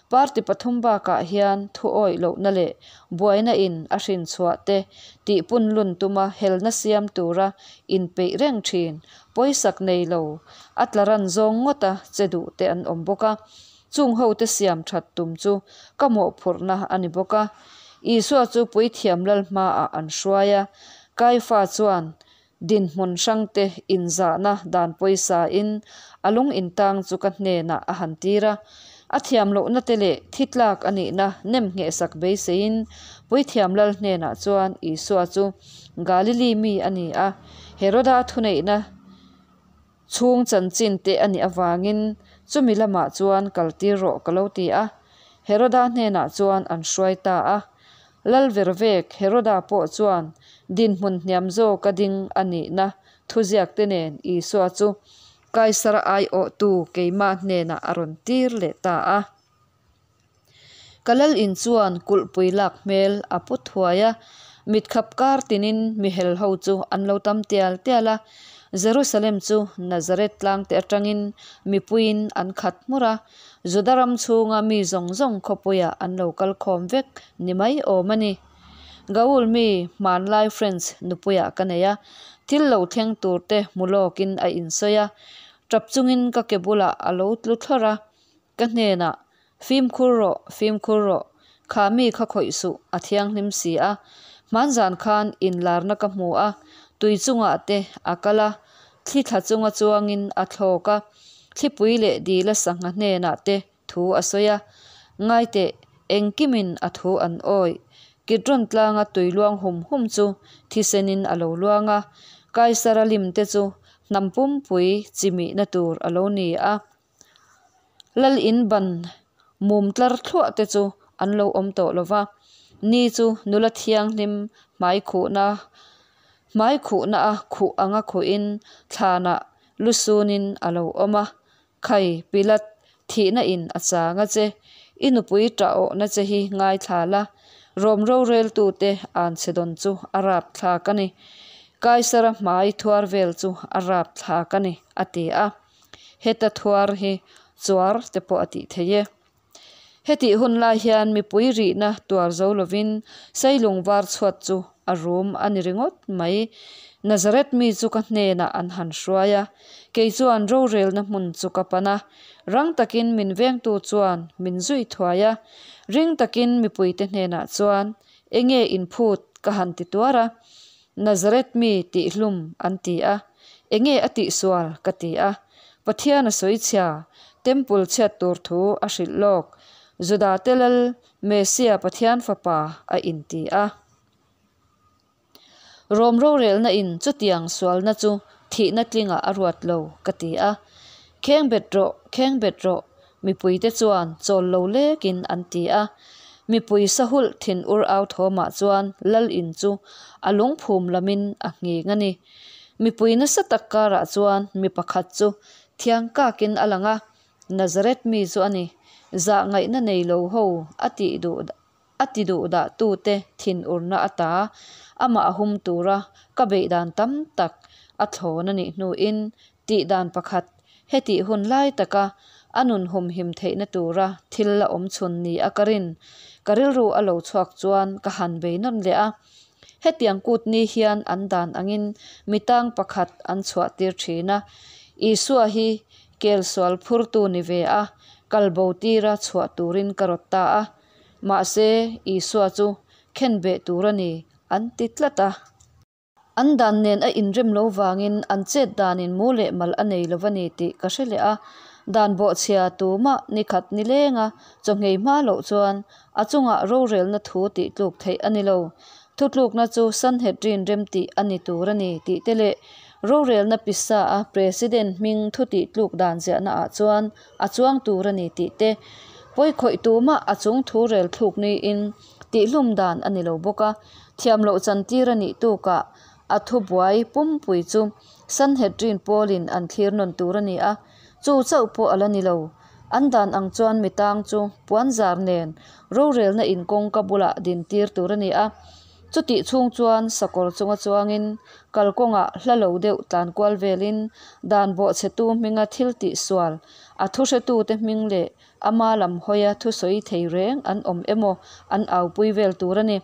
[SPEAKER 1] Party pathum bakah hian thu awih lohna leh buaina in a hrinchhuah te tih punlun tuma helna siam tura inpeih reng thin pawisak nei lo a tla ran zawng ngawta che duh te an awm bawk a. Chung hote siam that tum chu ka mawhphurhna a ni bawk a. Isua chu Puithiam Lal hmaah an hruai a, Kaifa chuan dinhmun hrangte inzahna dan pawisain a lung intang chu ka hnenah a han tir a. A thiam lohna te leh thi tlak a nihna nem nghehsak beiseiin Puithiam Lal hnenah chuan Isua chu Galili mi a ni a, Heroda thuneihna Chhung chanchin te a nih avangin chumi lamah chuan kal tir rawh ka lo ti a. Heroda hnenah chuan an hruai ta a. Lal ver vek Heroda pawh chuan dinhmun hniam zawka ding a nihna thuziak te nen Isua chu Kaisara aiawhtu keimah hnenah a rawn tir leh ta a. Ka lal in chuan kulhpui lak hmel a pu thuai a, mitkhap kar tinin mi hel ho chu an lo tam tial tial a. Jerusalem chu Nazareth tlangte atangin mipuiin an khat hmur a, Juda ram chhunga mi zawng zawng khawpuiah an lo kal khawm vek ni mai awm a ni. Gaul mi hmanlai French nupuiah ka nei a, thil lo thleng turte hmu lawkin a insawi a, tap chungin ka ke bulah a lo tlu thlawrh a. Ka hnenah, Fimkhur rawh, fimkhur rawh, kha mi kha khawih suh, a thianghlim si a. Hmanzan khan inlarna ka hmu a, tui chungah te a kal a, thli thla chunga chuangin a thlawk a, thlipui leh dila sangha hnenah te thu a sawi a. Ngaiteh, engkimin a thu an awih. Kidron tlanga tui luang hum hum chu thisenin a lo luang a, Kaisara lim te chu hnam pumpui chimihna tur a lo ni a. Lal in ban mum tlar thluah te chu an lo awm tawh lo va, ni chu nula thianghlim hmai khuhna hmai khuhna a khuh anga khuhin thlanah lusunin a lo awm a. Khai, Pilat, thihna in a chang a che, i nupui tah awhna che hi ngaithla la, Rom roreltute an chhe dawn chu a rapthlak a ni. Kaisara hmai thuar vel chu a rapthlak a ni, a ti a. Heta thuar hi chuar te pawh a tih theih e. Hetih hun lai hian mipui rihna tuar zo lovin Sailung var chhuat chu a rum a ni ringawt mai. Nazareth mi chu ka hnenah an han hruai a, kei chuan rorelna hmun chu ka pan a. Rang takin min vengtu chuan min zui thuai a, ring takin mipuite hnenah chuan, Enge inphut? ka han ti tuar a. Nazareth mi tihhlum an ti a. Enge a tihsual? ka ti a. Pathian a sawi chhia, Temple chhiat tur thu a hrilh lawk, Judate Lal Messia Pathian Fapa a inti a. Rom rorelna in chutiang sualna chu thihna tlingah a ruat lo, ka ti a. Kheng bet rawh, kheng bet rawh, mipuite chuan chawl lo lekin an ti a. Mipui sahulh thin ur au thawmah chuan Lal in chu a lungphum lamin a nghing a ni. Mipui nasa tak karah chuan mi pakhat chu thiang kakin a lang a, Nazareth mi chu a ni. Zah ngaihna nei lo ho a tih duh a ti duh dah tute thinurna ata amah a hum tura ka beih dan tam tak a thlawn a nih hnuin tih dan pakhat hetih hun lai taka a nun humhim theihna tura thil la awm chhun ni a ka rin ka rilru a lo chhuak chuan ka han bei nawn leh a. Hetiang kut ni hian an dan angin mi tang pakhat an chhuah tir thin a, Isua hi kel sual phurtu ni ve a, kal bo tira chhuah turin ka rawt ta a. Mahse, Isua chu khenbeh tur a ni, an ti tlat a. An dan nen a inrem lo vangin an chet danin mu leh mal a nei lo va ni tih ka hre leh a. Dan bawhchhia tumah ni khat ni lenga chawngei hma loh chuan a chungah rorelna thu tih tluk theih a ni lo. Thutlukna chu Sanhedrin remtih a ni tur a ni tih te leh rorelna pisa a President hming thu tih tluk dan ziahna ah chuan a chuang tur a ni tih te, pawikhawih tumah a chung thu rel thluk niin tihhlum dan a ni lo bawk a, thiam loh chantir a nih tukah a thubuai pumpui chu Sanhedrin pawlin an thlir nawn tur a ni a, chu chauh pawh a la ni lo. An dan ang chuan mi tang chu puanzar nen rorelna in kawngka bulah din tir tur a ni a. Chutih chhung chuan sakawr chunga chuangin kalkawngah hla lo deuh tlan kual velin dan bawhchhetu hminga thil tih sual, a thuhretute hming leh ama lam hawia thusawi thei reng an awm emaw an aupui vel tur a ni.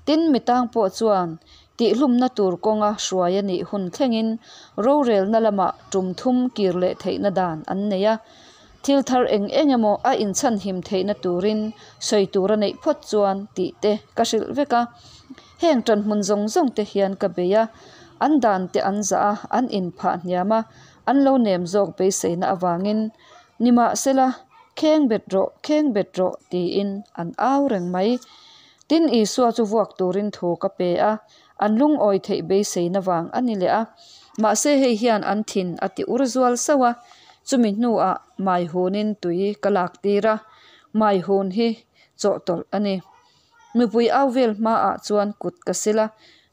[SPEAKER 1] Tin, mi tang pawh chuan tihlumna tur kawnga hruai a nih hun thlengin rorelna lamah tum thum kir leh theihna dan an nei a. Thil thar eng eng emaw a inchhanhim theihna turin sawi tur a neih phawt chuan tih te ka hrilh vek a. Heng ṭanhmun zawng zawng te hian ka bei a, an dan te an zah a, an inphah hniam a, an lo nem zawk beiseina avangin, Nimahsela, kheng bet rawh, kheng bet rawh, tiin an au reng mai. Tin, Isua chu vuak turin thu ka pe a, an lungawi theih beiseina vang a ni leh a. Mahse hei hian an thin a ti ur zual sauh a, chumi hnuah maihunin tui ka lak tir a, maihun hi chawhtawlh a ni. Mipui au vel hmaah chuan kut ka sil a,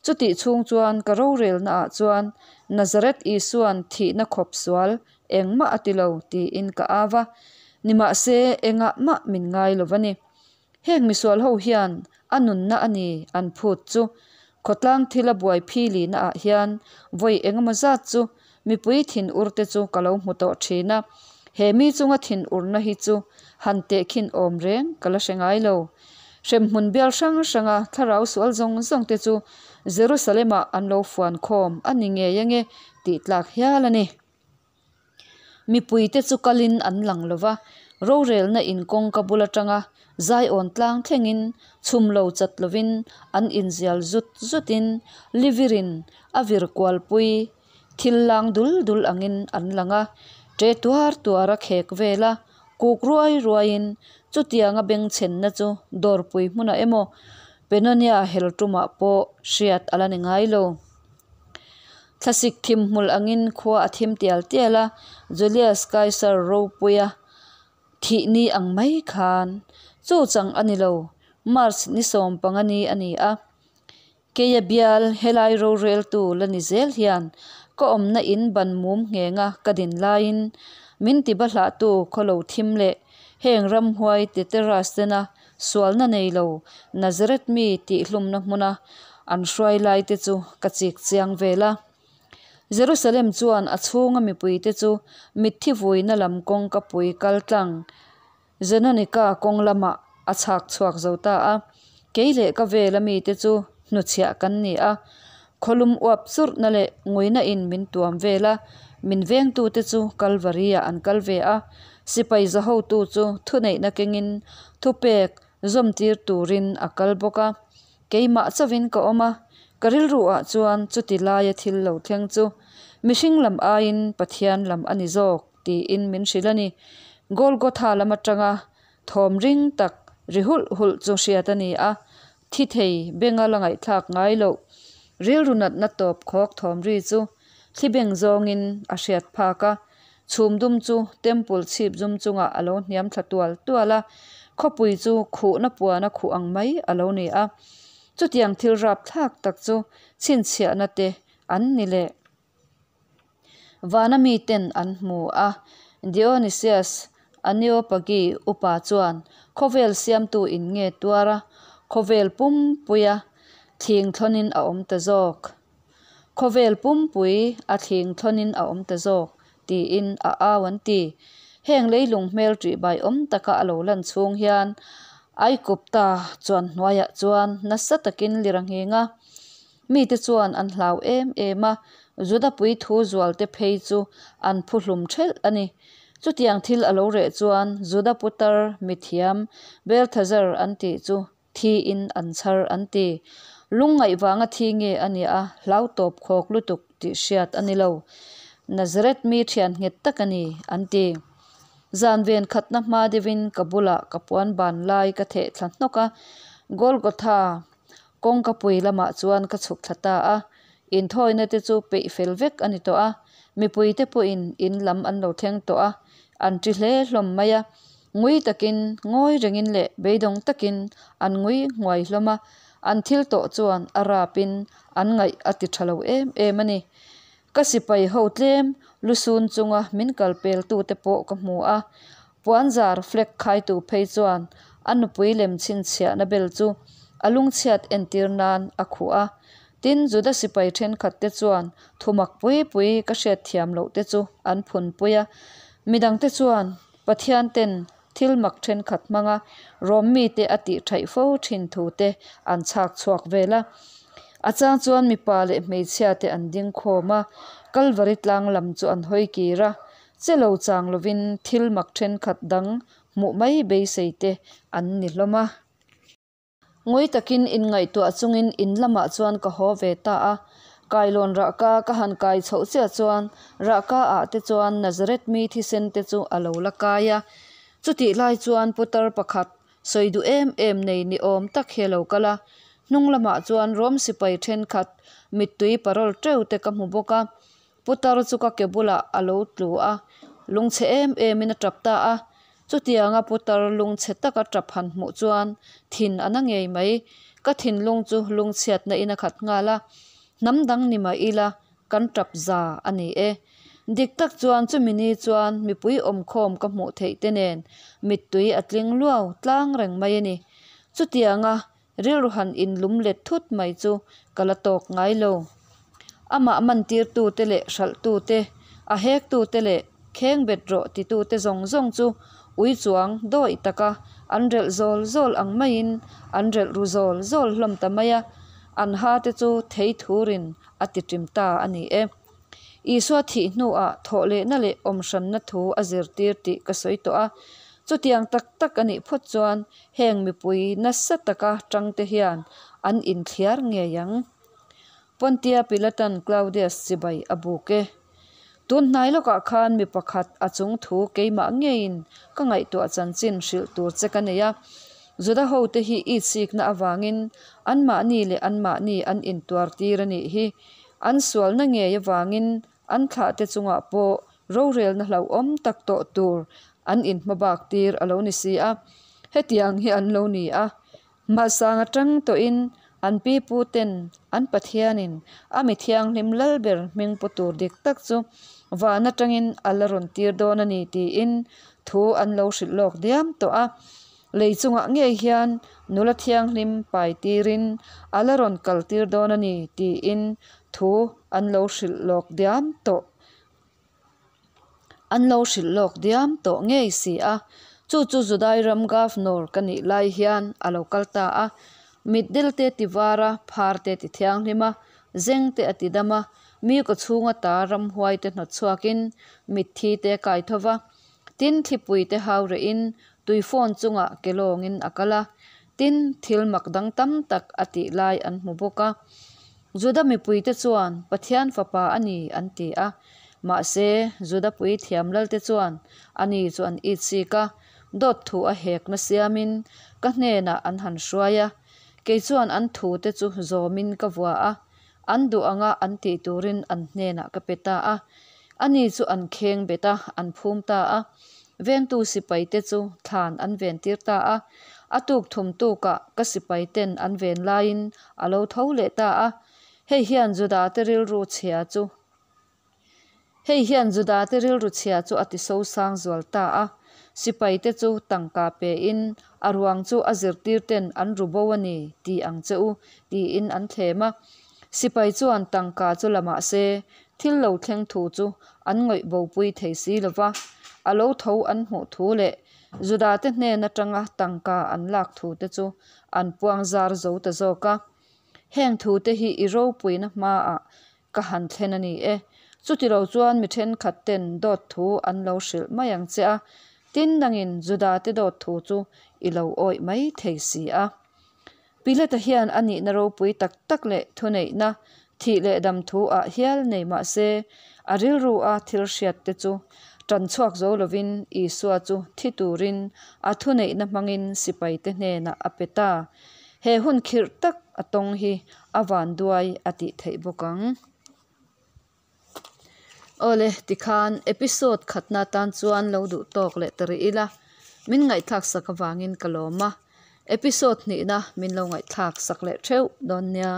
[SPEAKER 1] chutih chhung chuan ka rorelnaah chuan Nazareth Isua'n thihna khawp sual engmah a ti lo tiin ka au a, nimahse engah mah min ngai lo va ni. Heng misual ho hian a nunna a ni an phut chu khawtlang thila buai philina ah hian vawi engemaw zat chu mipui thin ur te chu ka lo hmu tawh thin a, he mi chunga thin urna hi chu han tehkhin awm reng ka la hre ngai lo. Hremhmun bial hrang hranga thlarau sual zawng zawng te chu Jerusalem ah an lo fuan khawm a ni ngei ange tih tlak hial a ni. Mipuite chu kalin an lang lo va, rorelna in kawngka bul atanga Zion tlang thlengin chhum lo chat lovin an inzial zut zutin livirin a vir kualpui thil lang dul dul angin an lang a, ṭe tuar tuar a khek vel a, kuk ruai ruaiin chutianga bengchhenna chu dawrpui hmunah emaw Penonia hel tumah pawh hriat a la ni ngai lo. Thlasik thim hmul angin khua a thim tial tial a, Julius Caesar ropuia thih ni ang mai khan. Chu chang a ni lo, March ni 15 ni a ni a. Keia bial helai roreltu la ni zel hian ka awmna in ban mum nghenga ka din laiin min ti bahlahtu khawlo thim leh heng ramhuai Teteras tena Sualna nei lo, Nazareth mi tihhlumna hmuna an hruai lai te chu ka chik chiang vel a. Jerusalem chuan a chhunga mipuite chu mitthi vuina lam kawngka pui kal tlang Zenonika kawng lamah a chhak chhuak zo ta a. Kei leh ka vela mite chu hnuchhiah kan ni a. Khawlum uap churhna leh nguina in min tuam vel a, min vengtute chu Kalvari-ah an kal ve a. Sipai za hotu chu thuneihna kengin thupek zawmtir turin a kal bawk a. Keimah chauhin ka awm a, ka rilruah chuan chuti laia thil lo thleng chu mihring lam aiin Pathian lam a ni zawk tiin min hrilh a ni. Golgotha lam atanga thawm ring tak ri hulh hulh chu hriat a ni a, thi thei benga la ngaihthlak ngai loh rilru natna tawp khawk thawm ri chu thli beng zawngin a hriat phak a. Chhum dum chu temple chhip zum chungah a lo hniam thla tual tual a, khawpui chu khuhna puana khuh ang mai a lo ni a. Chutiang thil rapthlak tak chu chhinchhiahna te an ni leh. Vana miten an hmu a, Dionysius Areopagi upa chuan khawvel siamtu in nge tuar a, khawvel pumpuia thling thlawnin a awm ta zawk. Khawvel pumpui a thling thlawnin a awm ta zawk, tiin a au an ti. Heng leilung hmel ṭihbai awm taka a lo lan chhung hian Aikupta chuan hnuaiah chuan nasa takin lir a nghing a. Mite chuan an hlau em em a, Juda puithu zualte phei chu an phu hlum ṭhelh a ni. Chutiang thil a lo reh chuan Juda putar mithiam Belthazar an tih chu thiin an chhar an ti. Lungngaih vanga thi nge a nih a hlau tawp khawk lutuk tih hriat a ni lo. Nazareth mi thian nghet tak a ni, an ti. Zan ven khatna hma deuhin ka bulah ka puan ban lai ka theh thla hnawk a, Golgotha kawngkapui lamah chuan ka chhuk thla ta a. Inthawina te chu peih fel vek a ni tawh a, mipuite pawhin in lam an lo thleng tawh a, an ṭi hle hlawm mai a. Ngui takin, ngawi rengin leh beidawng takin an ngui nghuai hlawm a, an thil tawh chuan a rapin an ngaih a ti ṭha lo em em a ni. Ka sipai ho tlem lusun chunga min kal peltute pawh ka hmu a, puanzar flag khaitu phei chuan a nupui lem chhinchhiahna bel chu a lungchhiat entir nan a khuh a. Tin, Juda sipai thenkhatte chuan thumak pui pui ka hriatthiam lohte chu an phunpui a. Midangte chuan Pathianten thil mak thenkhat hmanga Rom mite a tih thaih fo thin thute an chhak chhuak vel a. A chang chuan mipa leh hmeichhiate an ding khawm a, Kalvari tlang lam chu an hawi kir a, che lo chang lovin thil mak thenkhat dang hmuh mai beisei te an ni hlawm a. Ngui takin inngaihtuah chungin in lamah chuan ka haw ve ta a. Kailawn rahka ka han kai chhoh chiah chuan rahka ah te chuan Nazareth mi thisen te chu a lo la kai a. Chutih lai chuan putar pakhat sawi duh em em nei ni awm tak hi a lo kal a. Hnung lamah chuan Rom sipai thenkhat mittui parawl teuh te ka hmu bawk a. Putar chu ka ke bulah a lo tlu a, lungchhe em emin a tap ta a. Chutianga putar lungchhe taka tap han hmuh chuan thin a na ngei mai. Ka thinlung chu lungchhiatna in a khat nghal a, hnam dang ni mah ila kan tap za a ni e. Dik tak chuan chumi ni chuan mipui awmkhawm ka hmuh theih te nen mittui a tling luau tlang reng mai a ni. Chutianga Rilru han inlum let thut mai chu ka la tawk ngai lo. Amah mantirtute leh hralhtute, a hektute leh khengbet rawh titute zawng zawng chu ui chuang dawih taka an relh zawl zawl ang maiin an relh ru zawl zawl hlawm ta mai a, an ha te chu thei thurin a ti ṭim ta a ni e. Isua thih hnuah thawhlehna leh awmhranna thu a zirtir tih ka sawi tawh a. Chutiang tak tak a nih phawt chuan heng mipui nasa taka tangte hian an inthliar ngei ang. Pontia Pilatan Claudius chibai a buk e. Tun hnai lawkah khan mi pakhat a chung thu keimah ngeiin ka ngaihtuah chanchin hrilh tur che ka nei a. Juda hote hi itsikna avangin anmahni leh anmahni an intuartir a nih hi. An sualna ngei avangin an thlahte chungah pawh rorelna hlauhawm tak tawh tur an inhmabak tir a lo ni si a. Hetiang hi an lo ni a. Hmasang atang tawhin an pipu ten an Pathianin a mi thianghlim Lalber hming pu tur dik tak chu van atangin a la rawn tir dawn a ni tiin thu an lo hrilh lawk diam tawh a. Lei chungah ngei hian nula thianghlim pai tirin a la rawn kal tir dawn a ni tiin thu an lo hrilh lawk diam tawh an lo hrilh lawk diam tawh ngei si a. Chu chu Judai ram Governor ka nih lai hian a lo kal ta a. Mitdel te ti var a, phar te ti thianghlim a, zeng te a ti dam a, mi kawchhung ata ramhuai te hnawt chhuakin mitthi te a kai tho va. Tin, thlipui te hau rehin tui phone chungah ke lawngin a kal a, tin, thil mak dang tam tak a tih lai an hmu bawk a. Juda mipuite chuan, Pathian Fapa a ni, an ti a. Mahse, Juda puithiam lalte chuan ani chu an itsik a, dawt thu a hekna siamin ka hnenah an han hruai a. Kei chuan an thute chu zawmin ka vua a, an duh anga an tih turin an hnenah ka pe ta a. Ani chu an kheng bet a, an phum ta a. Vengtu sipaite chu thlan an ventir ta a. A tuk thum tukah ka sipaiten an ven laiin a lo tho leh ta a. Hei hian Judate rilru chhia chu Hei hian Judate rilru chhia chu a ti sosang zual ta a. Sipaite chu tangka pein a ruang chu a zirtirten an ru bo a ni ti ang che u tiin an thlem a. Sipai chuan tangka chu la mah se, thil lo thleng thu chu an ngawih bopui thei si lo va, a lo tho an hmuh thu leh Judate hnen atanga tangka an lak thu te chu an puang zar zo ta zawk a. Heng thu te hi i ropuina hmaah ka han thlen a ni e. Chutilo chuan mi thenkhat ten dawt thu an lo hrilh mai ang che a, tin dangin Judate dawt thu chu i lo awih mai thei si a. Pilata hian a nihna ropui tak tak leh thuneihna, thih leh dam thu ah hial nei mah se, a rilru a thil hriat te chu tan chhuak zo lovin Isua chu thi turin a thuneihna hmangin sipaite hnenah a pe ta. He hun khirh tak a tawng hi a vanduai a tih theih bawk ang. Awle, tikhan episode khatna tan chuan lo duh tawk leh ta rih ila, min ngaihthlak sak avangin ka lawm a, episode hnihna min lo ngaihthlak sak leh theuh dawn nia.